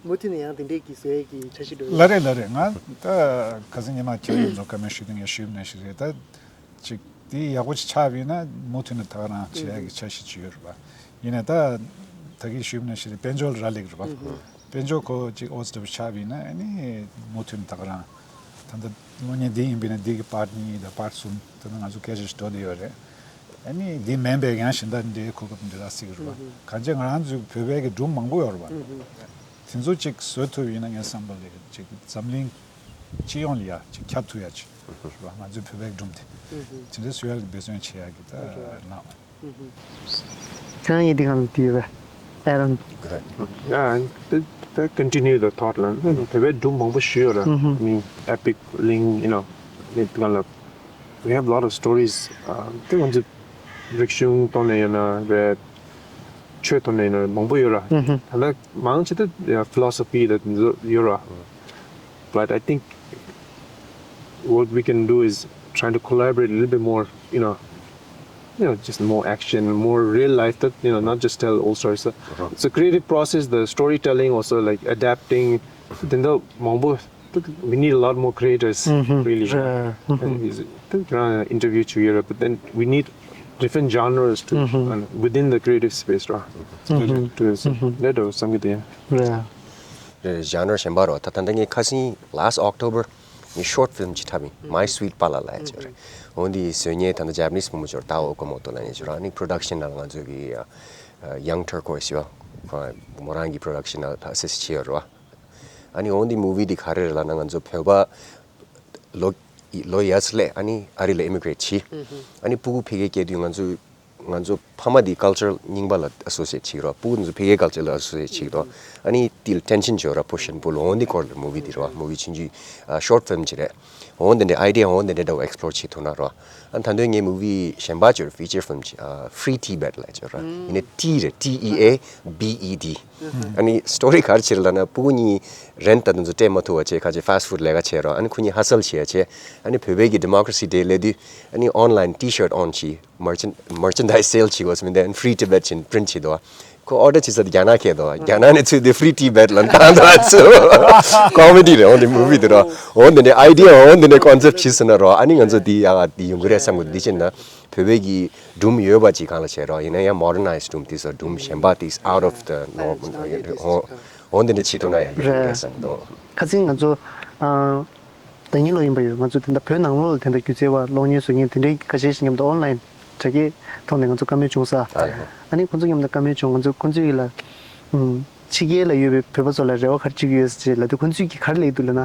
མུ་མཐུད་ནས་ཡང་དེ་འདྲའི་གི་བཟོ་ཡས་ཀྱི་འཆར་གཞི་འགྲོ་ལ་རེད་ལ་རེད། ང་ད་ཁ་སང་ཉི་མ་ཁྱེད་རང་ཚོ་བཀའ་མོལ་ཞུས་དུས་ངས་ཞུས་ནས་ཞིག་རེད། ད་ཅིག་དེ་ཡག་པོ་ཅིག་ཆགས་པ་ཡིན་ན་མུ་མཐུད་ནས་ད་ག་རང་བྱེད་ཡག་གི་འཆར་གཞི་ཅིག་ཡོད་རེད་པ། ཡིན་ནའི་ད་ད་གིན་ཞུས་ནས་ཞིག་རེད། དཔལ་འབྱོར་རག་ལས་ཀྱི་རེད་པ། དཔལ་འབྱོར་ཁོ་ཅིག་ཨོ་ཙི་འདྲ་པོ་ཆགས་པ་ཡིན་ན་ཨ་ནི་མུ་མཐུད་ནས་ད་ག་རང་ད་ལྟ་གློག་བརྙན་འདི་ཡིན་པ་ཡིན་ན་འདི་གི་པར་གཉིས་དང་པར་གསུམ་ད་ལྟ་ང་ཚོ་སྐད་ཆ་ཞིག་འགྲོ་བསྡད་ཡོད་རེད། ཨ་ནི་འདི་མིན་པའི་ཡང་གཞན་དག་འདྲའི་གོ་སྐབས་འདི་རག་སྲིད་ཀྱི་རེད་པ། གང་ཅི་ང་རང་ཚོའི་བོད་པའི་གི་སྒྲུང་མང་པོ་ཡོད་རེད་པ། དེ་ཚོ་ཅིག་བཟོ་ཐུབ་ཡིན་ན་ངའི་བསམ་པ་ལ་ཅིག་འཛམ་གླིང་སྤྱི་ཡོངས་ལ་ཡ་ཅིག་ཁྱབ་ཐུབ་ཡ་ཅིག་རེད་པ། ང་ཚོའི་བོད་པའི་སྒྲུང་དེ་དེ་འདྲའི་བཟོ་ཡ་ལ་འབད་བརྩོན་བྱེད་ཡ་གི་ད་ལངས། ཁྱེད་རང་ཡིན་དེ་གང་ལ་དེ་ཡོད་པས། ཨ་རང་། Yeah, and the, the continue the thought ལ་ནི་བོད་པའི་སྒྲུང་མང་པོ་ཞིག་ཡོད་ར། ནི་epic གླིང་you know ནི་དེ་གང་ལ། We have a lot of stories. དེ་ང་ཚོ་རིག་གཞུང་ཐོག་ནས་ཡོད་ན་རེད། ཆོས་ཐོག་ནས་ཡོད་ན་མང་པོ་ཡོད་ར། ད་ལྟ་མང་ཆེ་དེ་philosophy དེ་ཡོད་ར། But I think what we can do is trying to collaborate a little bit more, you know, you know, just more action, more real life that, you know, not just tell old stories. So it's a creative process, the storytelling, also like adapting. དེ་འདྲ་མང་པོ། We need a lot more creators, really. རེད། དེ་རང་interview བྱེད་ཡོད་རེད། But then we need different genres to, and within the creative space, right? To, to let us some of the རེད། རེད། ཇན་ནར་གཞན་པ་རོ། ད་ད་ལྟ་ངས་ཁ་སང་last October ངས་short film ཅིག་འཁྲབ་ཡིན། My Sweet Pala ལབ་ཡ་ཅིག་རེད། འོ་འདི་བཟོ་མཁན་ད་ལྟ་Japanese བུ་མོ་ཅིག་ཡོད་རེད། ཏའོ་ཨོ་ཀ་མོ་ཏོ་ལབ་མཁན་ཅིག་རེད། ཨ་ནི་production ནང་ལ་ང་ཚོ་གི་Young Turquoise ཡོད། ཁོ་མོ་རང་གི་production ནང་ལ་assist བྱས་ཡོད་རེད་བ། ཨ་ནི་འོ་འདི་movie འདི་ག་རེ་རེད་ལབ་ན། ང་ཚོ་བོད་པ་ལོ་ལོ་ཡ་སི་ལས་ཨ་ནི་ཨ་རི་ལ་immigrate བྱས། ཨ་ནི་སྤུ་གུ་ཕ་གིར་སྐྱེས་དུས་ང་ཚོ་ང་ཚོ་ཕ་མ་དེ་culture རྙིང་པ་ལ་associate བྱེད་ཀྱི་རོ། སྤུ་གུ་དེ་ཚོ་ཕ་གིའི་culture ལ་associate བྱེད་ཀྱི་རོ། ཨ་ནི་དེ་ལ་tension ཅིག་ཡོད་ར། push and pull འོ་འདི་སྐོར་ལ་movie དེ་རོ། movie ཆུང་ཆུང་short film ཅིག་རེད། འོ་འདི་འདྲའི་idea འོ་འདི་འདྲའི་འདྲ་བོ་explore བྱེད་ཐུབ་ན་རོ། ཨ་ནི་ད་དུང་ངའི་movie གཞན་པ་ཅིག་ཡོད་ར། feature film ཅིག Free Tibet ལབ་ཅིག་ཡོད་ར། ཡིན་ནའི་T རེད། T E A B E D། ཨ་ནི་story ག་རེ་བྱེད་ལབ་ན་སྤུ་གུ་གཉིས་rent ད་དུང་ཚོ་སྤྲད་མ་ཐུབ་པ་བྱས་ཁ་ཅིག་fast food ལས་ཀ་བྱས་རོ། ཨ་ནི་ཁོ་གཉིས་hustle བྱས་བྱས་ཨ་ནི་བོད་པའི་གི་Democracy Day སླེབས་དུས་ཨ་ནི་online T-shirt on བྱས། merchan- merchandise sale བྱེད་དགོས་སོང་། མི་འདི་Free Tibet བྱས་print བྱེད་དོ། ཁོ་order བྱེད་ས་དེ་རྒྱ་ནག་ཁེལ་དོ། རྒྱ་ནག་ནས་ཚུར་དེ་Free Tibet ལ་བཏང་དོ། ཨ་ཚོ་comedy རེད། འོ་འདི་movie དེ་རོ། འོ་འདི་འདྲའི་idea འོ་འདི་འདྲའི་concept བྱས་སོང་ན་རོ། ཨ་ནི་ང་ཚོ་དེ་ཡག་དེ་ཡོང་གི་རེད་བསམ་གི་འདུག་འདི་བྱས་ན་བོད་པའི་གི་སྒྲུང་ཡོད་པ་ཅིག་སྒང་ལ་བྱས་རོ། ཡིན་ན་ཡང་modernized སྒྲུང་དེ་ཚོ་སྒྲུང་གཞན་པ་དེ་out of the norm འོ་འདི་འདྲ་བྱེད་ཐུབ་ན་ཡང་འགྲིག་གི་རེད་བསམ་གི་འདུག་ཁ་སང་ང་ཚོ་ཨ། ཟླ་ཉིན་ལོ་ཡིན་པ་ཡོད། ང་ཚོ་དེ་འདྲ་བོད་ནང་ལོགས་ལ་དེ་འདྲ་སྒྱུ་རྩལ་བ་གློག་བརྙན་བཟོ་མཁན་དེ་འདྲའི་ཁ་ཤས་ཤིག་མཉམ་དུ་online དྲ་རྒྱའི་ཐོག་ནས་ང་ཚོ་བཀའ་མོལ་བྱུང་ས། ཨ་ནི་ཁོང་ཚོ་མཉམ་དུ་བཀའ་མོལ་བྱུང་། ང་ཚོ་ཁོང་ཚོས་ལ་ཕྱི་རྒྱལ་ལ་ཡོད་པའི་བོད་པ་ཚོ་ལ་རེ་བ་ག་རེ་བྱེད་ཀྱི་ཡོད་ཟེར་ལབ་དུས་ཁོང་ཚོས་ཀྱིས་ག་རེ་ལབ་ཀྱི་འདུག་ལབ་ན།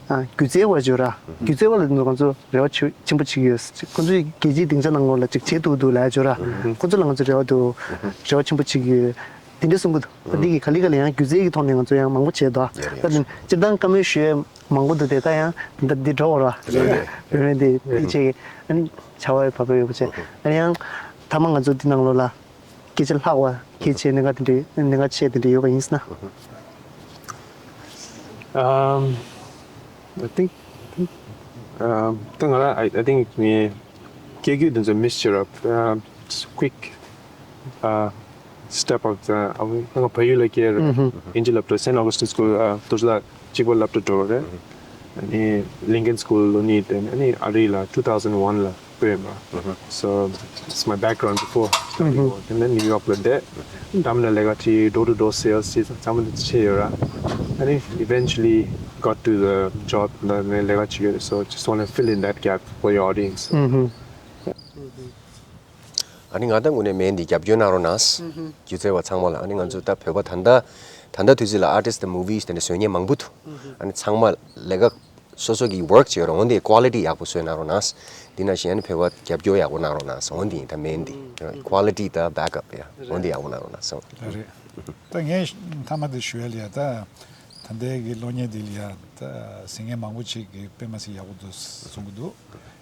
སྒྱུ་རྩལ་བ་ཅིག་ཡོད་ར། སྒྱུ་རྩལ་བ་ལ་དེ་ཚོ་ང་ཚོ་རེ་བ་ཆེ་ཆེན་པོ་བྱེད་ཀྱི་ཡོད་ཟེར། ཁོང་ཚོས་རྒྱལ་སྤྱིའི་སྡིངས་ཆ་ནང་ལོགས་ལ་ཅིག་བྱེད་ཐུབ་འདུག་ལབ་ཡ་ཅིག་ཡོད་ར། ཁོང་ཚོ་ལ་ང་ཚོ་རེ་བ་འདུག་རེ་བ་ཆེན་པོ་བྱེད་ཀྱི་ཡོད། དེ་འདྲ་གསུང་གི་འདུག་ད་འདི་གི་ག་ལེ་ག་ལེ་ཡང་སྒྱུ་རྩལ་གྱི་ཐོག་ནས་ང་ཚོ་ཡང་མང་པོ་བྱས་འདུག་ད་སྤྱིར་བཏང་བཀའ་མོལ་ཞུ་ཡས་མང་པོ་འདུག་དེ་ད་ཡང་འདི་འདི་འགྲོ་འོ་ར། རེད་རེད། རེད་རེད། འདི་འདི་བྱས་ཨ་ནི་བྱ་བ་བབས་ཡོད་པ་བྱས་ཨ་ནི་ཡང་ཐ་མ་ང་ཚོ་འདི་ནང་ལོགས་ལ་སྐད་ཆ་ལྷག་པ་གལ་ཆེ་གནད་འགག་དེ་འདྲའི་གནད་འགག་ཆེ་དེ་འདྲ་ཡོད་པ་ཡིན་ཟེར་ན། Um, I think, I think, um, ད་ང་རང་I, I think ངས་སྐད་སྒྱུར་དེ་ཚོ་miss བྱེད་རབས། Um, just quick, uh, step of the, ང་བལ་ཡུལ་ལ་སྐྱེས་རེད། དབྱིན་ཇི་སློབ་གྲྭ་Saint Augustine School, uh, དུ་ཇི་ལ་གཅིག་པ་སློབ་གྲྭ་འགྲོ་རེད། ཨ་ནི་Lincoln School ལོ་གཉིས་བསྡད། ཨ་ནི་ཨ་རི་ལ་two thousand one ལ་བོད་ཡིན་པ། So that's my background before starting work. And then New York ལ་བསྡད། འགྲམ་ལ་ལས་ཀ་བྱས། door to door sales བྱས། ཚང་མ་དེ་བྱས་ཡོད་ར། ཨ་ནི་eventually got to the job ལ་ནས་ལས་ཀ་བྱེད་ཀྱི་ཡོད། So just want to fill in that gap for your audience. ཨ་ནི་ང་ད་དངོས་གནས་མེད་འདི་རྒྱབ་སྐྱོར་གནང་རོགས་གནང་། སྒྱུ་རྩལ་བ་ཚང་མ་ལ། ཨ་ནི་ང་ཚོ་ད་བོད་པ་ད་ལྟ་ད་ལྟ་དུས་ཚོད་ལ་artist དང་movies དེ་འདྲ་བཟོ་མཁན་མང་པོ་འདུག་ཨ་ནི་ཚང་མ་ལས་ཀ་ སོ་སོ་གི་work་བྱེད་རོགས་འོན་ཏེ་quality་ཡག་པོ་བཟོས་གནང་རོགས་གནང་། དེ་ནང་བཞིན་ཕེབས་པ་རྒྱབ་སྐྱོར་ཡག་པོ་གནང་རོགས་གནང་། འོན་ཏེ་ད་main་དེ་quality་ད་backup་ཡ་འོན་ཏེ་ཡག་པོ་གནང་རོགས་གནང་། རེད། ད་ངས་མཐའ་མ་དེ་ཞུ་ཡ་ལ་ཡ་ད་ད་ལྟའི་གི་གློག་བརྙན་འདི་ལ་ཡ་ད་གཟིགས་མཁན་མང་པོ་ཅིག་གིས་དཔེ་མ་སྲིད་ཡག་པོ་འདུག་གསུང་གི་འདུག་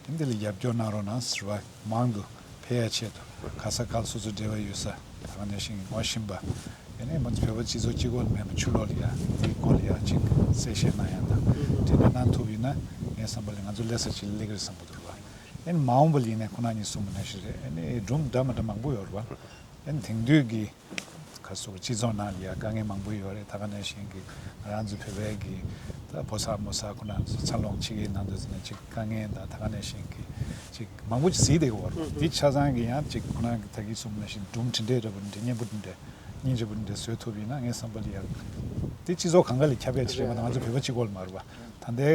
འདི་ལ་རྒྱབ་སྐྱོར་གནང་རོགས་གནང་ཟེར་བ་མང་དུ་ཕེབས་ཡ་ཆེད་དུ་ག་ས་ག་ལ་སོ་སོ་འབྲེལ་བ་ཡོད་ས་ད་ག་ནང་བཞིན་ངོ་ཤེས་པ་ཡིན་ནའི་མ་ཚོ་བོད་པ་སྤྱི་ཚོགས་གཅིག་པོ་ལ་མེད་པ་ཕྱི་ལོགས་ལ་ཡ་དེའི་སྐོར་ལ་ཡ་ཅིག་གསལ་བཤད་གནང་ཡ་དང་དེ་འདྲ་གནང་ཐུབ་ཡིན་ན་ངའི་བསམ་པ་ལ་ང་ཚོ་སླེབས་ས་ཅིག་ལ་སླེབས་ཀྱི་རེད་བསམ་གྱི་འདུག་ར། ཨེ་མ་འོངས་པ་ལ་ཡིན་ནའི་ཁོ་ན་གཉིས་གསུངས་པ་ནང་བཞིན་རེད། ཨེ་ནི་སྒྲུང་འདྲ་མི་འདྲ་མང་པོ་ཡོད་རེད་བ། ཨེ་ནི་དེང་དུས་ཀྱི་ག་སོགས་སྤྱི་ཚོགས་ནང་ལ་ཡ་དཀའ་ངལ་མང་པོ་ཡོད་རེད། ད་ག་ནང་བཞིན་གྱི་ང་རང་ཚོ་བོད་པའི་གི་ད་ཕོ་གསར་མོ་གསར་ཁོ་ན་ཚོ་འཚར་ལོངས་ཕྱི་རྒྱལ་ནང་དུ་ཟིན་ནས་ཅིག་དཀའ་ངལ་དང་ད་ག་ནང་བཞིན་གྱི་ཅིག་མང་པོ་ཅིག་གཟིགས་བསྡད་ཀྱི་ཡོད་རེད་བ། དེ་ཆ་ཚང་གི་ཡང་ཅིག་ཁོ་ན་གི་ད་གིན་གསུངས་པ་ནང་བཞིན་སྒྲུང་འདི་འདྲའི་འདྲ་པོ་འདི་འདྲའི་སྙན་པོ་འདི་འདྲའི་སྙིང་རྗེ་པོ་འདི་འདྲའི་བཟོས་ཐུབ་ཡིན་ན་ངའི་བསམ་པ་ལ་ཡ་དེ་སྤྱི་ཚོགས་གང་ག་ལ་ཁྱབ་ཡ་ཅིག་རེད་མ་གཏོགས་ང་ཚོ་བོད་པ་གཅིག་པོ་ལ་མ་རེད་བ། ད་ལྟའི་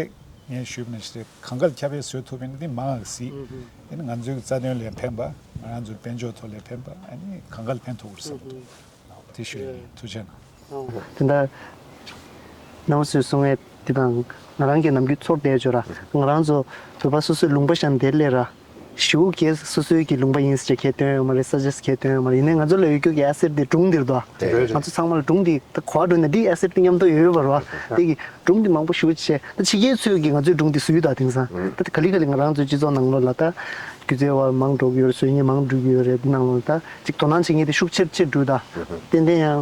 ངས་ཞུས་པ་ནང་བཞིན་གང་ག་ལ་ཁྱབ་སྤེལ་བཟོ་ཐུབ་པ་ཡིན་ན་དེ་མང་བ་ཞིག་ཨ་ནི་ང་ཚོའི་རྩ་དོན་ལ་ཕན་པ། ང་རང་ཚོའི་དཔལ་འབྱོར་ཐོག་ལ་ཕན་པ། ཨ་ནི་གང་ག་ལ་ཕན་ཐོགས་ཀྱི་རེད་བསམ་གྱི་འདུག་དེ་ཞུ་ཡ་ཡིན། ཐུགས་རྗེ་གནང་། དེ་འདྲ་ནང་སུས་གསུང་ངེས་དེ་དང་ང་རང་གི་ནམ་རྒྱུན་ཚོར་བསྡད་ཡོད་ར། ང་རང་ཚོ་བོད་པ་སོ་སོའི་ལུང་པ་ཤར་དེ་སླེབས་ར། ཞེ་པོ་གས་སོ་སོའི་གི་ལུང་པ་ཡིན་ཟེར་ཁས་སྟོན་ཡོད་མ་རེད། ས་ཆ་ཁས་སྟོན་ཡོད་མ་རེད། ཡིན་ནའི་ང་ཚོ་ལ་ཡོད་རྒྱུ་གི་ཨེ་སེཊ་དེ་སྒྲུང་འདིར་འདུག་དེ་རེད། ང་ཚོ་ཚང་མ་ལ་སྒྲུང་འདི་ད་གོ་བ་འགྲོ་ན་འདི་ཨེ་སེཊ་དེ་མཉམ་དུ་ཡོད་པ་རེད་བ། དེ་གི་སྒྲུང་འདི་མང་པོ་ཞེ་པོ་བྱས་ད་ཕྱི་རྒྱལ་ཚོས་ཀྱི་ང་ཚོའི་སྒྲུང་འདི་བཟོས་ད་དེང་སང་ད་ག་ལེ་ག་ལེ་ང་རང་ཚོའི་སྤྱི་ཚོགས་ནང་ལོགས་ལ་ད་སྒྱུ་རྩལ་བ་མང་འགྲོ་གི་ཡོད་རེད། བཟོ་མཁན་མང་འགྲོ་གི་ཡོད་རེད། འདི་ནང་ལོགས་ལ་ད་ཅིག་དོ་སྣང་བྱེད་མཁན་དེ་ཤུགས་ཆེར་ཆེར་འགྲོ་ད། ཏན་ཏན་ཡང་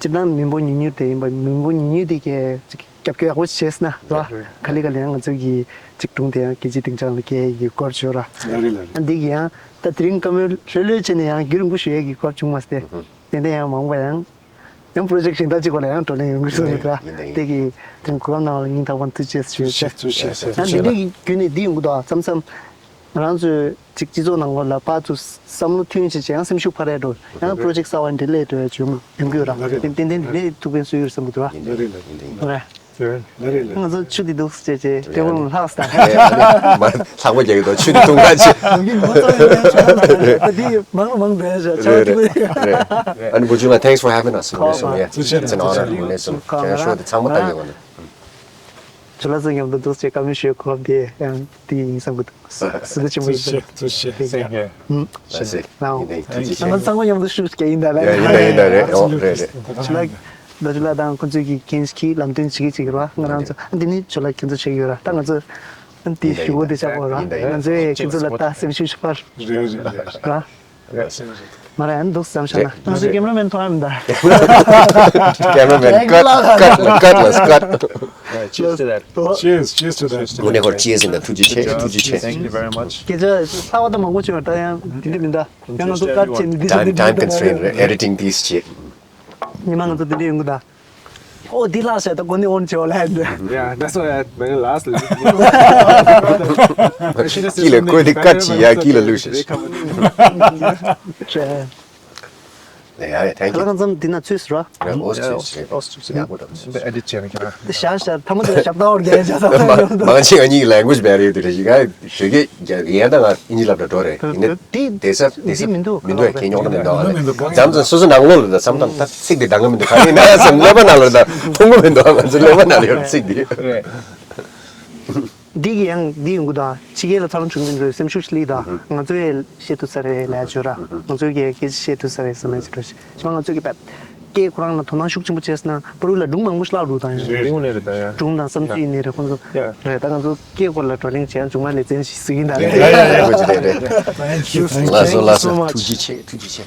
སྤྱིར་བཏང་མི་འབོར་ཉུང་ཉུང་དེ་ཡིན་པ་མི་འབོར་ཉུང་ཉུང་དེ་གས་ཅིག་རྒྱབ་སྐྱོར་ཡག་པོ་བྱས་ན་ར། ག་ལེ་ག་ལེ་ཡང་ང་ཚོ་གི་ཅིག་སྒྲུང་དེ་ཡང་རྒྱལ་སྤྱིའི་སྡིངས་ཆ་ལ་སྐྱེལ་ཡག་གི་སྐོར་བྱོས་ར། ལ་རེད་ལ་རེད། ཨ་འདི་གི་ཡང་ད་དེ་རིང་བཀའ་མོལ་ལྷོད་ལྷོད་བྱས་ནས་ཡང་རྒྱུན་རིང་པོ་ཞུ་ཡག་གི་སྐོར་བྱུང་མ་སྟེ། ཏན་ཏན་ཡང་མང་པོ་ཡང་ཡང་པོ་རོ་ཇེཀ་གཞན་དག་ཅིག་སྐོར་ལ་ཡང་བགྲོ་གླེང་ཡོང་གི་སོང་ཡིན་ཡིན་ར། ཡིན་ཡིན། དེ་གི་དེ་རིང་གོ་སྐབས་གནང་བ་ལ་སྙིང་ཐག་པ་ནས་ཐུགས་རྗེ་ཆེ་ཞུ། ཐུགས་རྗེ་ཆེ་ཐུགས་རྗེ་ཆེ། ཡང་འདི་འདྲའི་རྒྱུན་ནས་འདི་ཡོང་གི་འདུག་མཚམས་མཚམས། ང་རང་ཚོའི་ཅིག་སྤྱི་ཚོགས་ནང་ལོགས་ལ་ཕར་ཚུར་བསམ་བློ་མཐུན་བྱས་བྱས་ཡང་སེམས་ཤུགས་འཕར་ཡ་འགྲོ། ཡང་པོ་རོ་ཇེཀ་གསར་བ་འདི་ལས་འགྲོ་ཡ་བྱུང་ཡོང་གི་ཡོད་ར། ལ་རེད། ཏན་ཏན་འདི་ལས་ཐུགས་ཕན་གསོས་ཡོད་བསམ་གི་འདུག་ར། ལ་རེད་ལ་རེད། ལ་རེད། ལ་རེད་ལ། ང་ཚོ་ཆུ་འདི་འདུག་ཟེར་བྱས་ཊེ་བལ་ལ་ལྷག་སྟེ། མ་ལྷག་པ་རྒྱག་གི་འདུག་ཆུ་འདི་འཐུང་ག་ཆེ། འདི་མང་ལ་མང་བས་བྱ་ཆ་ཐུབ་ཡ། ཨ་ནི་བུ་ཆུང་ལ། Thanks for having us. It's an honor. It's an honor. ཁོང་ང་རང་ཚོ་མཉམ་དུ་འདུག་ཟེར་བྱས་ཊེ་བལ་ལ་བཀའ་མོལ་ཞུ་གོ་སྐབས་དེ་ཡང་དེ་ཡིན་བསམ་གི་འདུག་སུ་དུ་ཆེན་པོ་ཡིན། ཐུགས་རྗེ་ཆེ། Same here. ལགས་སོ། ཡིན་ཡིན་ཡིན། ཐུགས་རྗེ་ཆེ། ང་ཚང་མ་མཉམ་དུ་ཞུ་སྐད་ཡིན་ད་ལ། ཡིན་ད་ཡིན་ད་རེད། ཨོ་རེད་རེད། ཇོ་ལགས་ཇོ་ལགས་དང་ཁོང་ཚོས་ཀྱི་འགན་ཁྱེར་ལམ་སྟོན་བྱེད་ཀྱི་བྱེད་ཀྱི་རེད་བ། ང་རང་ཚོ་འདི་ནི་ཇོ་ལགས་ཁྱེད་ཚོ་བྱེད་ཀྱི་ཡོད་ར། ད་ང་ཚོ་འདི་ཞུ་གོ་དེ་ཆགས་པ་ར། ང་ཚོས་ཁྱེད་ཚོ་ལ་ད་སེམས་ཤུགས་ཤུགས་པར་རེད་རེད་རེད། ར། མ་རེད། ཨ་ནི་འདུག་བསམ་ཤ་ན། ང་ཚོའི་ཀེམ་ར་མེན་མཐོང་ཡ་མི་འདུག་ཀེམ་ར་མེན་ཀཊ་ཀཊ་ཀཊ་ལ་ཀཊ། Cheers to that. Cheers, cheers to that. དངོས་གནས་ཁོར་ཅི་ཡེ་ཟིན་དང་ཐུགས་རྗེ་ཆེ། ཐུགས་རྗེ་ཆེ། Thank you very much. སྐད་ཆ་ལྷག་པ་དང་མང་པོ་བྱུང་བ་ད་ཡང་དེ་འདྲ་མི་འདུག་ཡང་ང་ཚོ་ཀཊ་བྱས་ནས་འདི་བྱས། Time, time constraint རེད། Editing this shit. ཉི་མ་ང་ཚོ་དེ་འདྲ་ཡོང་གི་འདུག་ཨོ་འདི་ལྷག་བྱས་ད་གོ་ནི་ཨོན་བྱས་ལ་ཡ་འདི། Yeah, that's why I, when I last listened. ཀི་ལ་ཀོ་དེ་ཀཊ་བྱེད་ཡ། ཀི་ལ་ལུས་ཤིག་ལ་ཡ་ཡ། Thank you. ཁ་ལག་ཙམ་འདི་ན་ཚུད་སོང་ར། ཨོ་ཚུད་སོང་། ཡག་པོ་འདུག་འདི་ཨེ་ཌིཊ་བྱས་ན་ཁྱེད་རང་། འདི་བཞག་བཞག་ཐ་མ་དེ་ཞབས་ཏག་འོར་རྒྱལ་བྱ་ས། མང་ཆེ་ང་གཉིས་language barrier དེ་རེད་ཞིག་ག་བོད་སྐད་རྒྱག་ཡན་ད་ང་ཨིན་ཇི་ལབ་ད་འགྲོ་རེད། ཡིན་ན་དེ་དེ་ས་དེ་ས་མི་འདུག་མི་འདུག་ཁྱེད་རྙོག་དྲ་མི་འདུག་མི་འདུག་མཚམས་མཚམས་སོ་སོ་ནང་ལོགས་ལ་ད་བསམ་སྟངས་ད་ཚིག་དེ་འདང་གི་མི་འདུག་ག་རེ་ཡིན་ན་བསམ། ཀླད་པ་ནང་ལ་ད་མཐོང་གི་མི་འདུག་ང་ཚོ་ཀླད་པ་ནང་ལ་ཡོད་ཚིག་དེ། འདི་གི་ཡང་འདི་ཡོང་གི་དང་ཕྱི་རྒྱལ་ལ་འཚར་ལོངས་བྱུང་མཁན་ཚོའི་སེམས་ཤུགས་ཤིག་ལེགས་དང་། ང་ཚོས་བཤད་ཐུབ་ས་རེད་ལབ་བརྗོད་ར། ང་ཚོས་ཀྱི་སྐད་ཆ་བཤད་ཐུབ་ས་རེད་བསམ་ཡ་ཅིག་རེད། ཞེ་མ་ང་ཚོས་ཀྱི་བེད་སྐད་ཁོ་རང་ལ་དོ་སྣང་ཤུགས་ཆེན་པོ་བྱས་ན་པ་རུ་ལ་སྒྲུང་མང་པོ་ཞིག་བཀླག་འདུག་དང་། རེད། སྒྲུང་ལ་ཡིན་རེད་ད་ཡ། སྒྲུང་དང་བསམ་ཚུལ་ཡིན་ནའི་རེད། ཁོང་ཚོ་རེད་ད། ང་ཚོ་སྐད་སྐོར་ལ་བགྲོ་གླེང་བྱས་ན་མཇུག་མ་ལེ་ཚན་ཞིག་གཟིགས་ཡིན་ད་རེད། Thank you, thank you so much. ལགས་སོ་ལགས་སོ། ཐུགས་རྗེ་ཆེ། ཐུགས་རྗེ་ཆེ།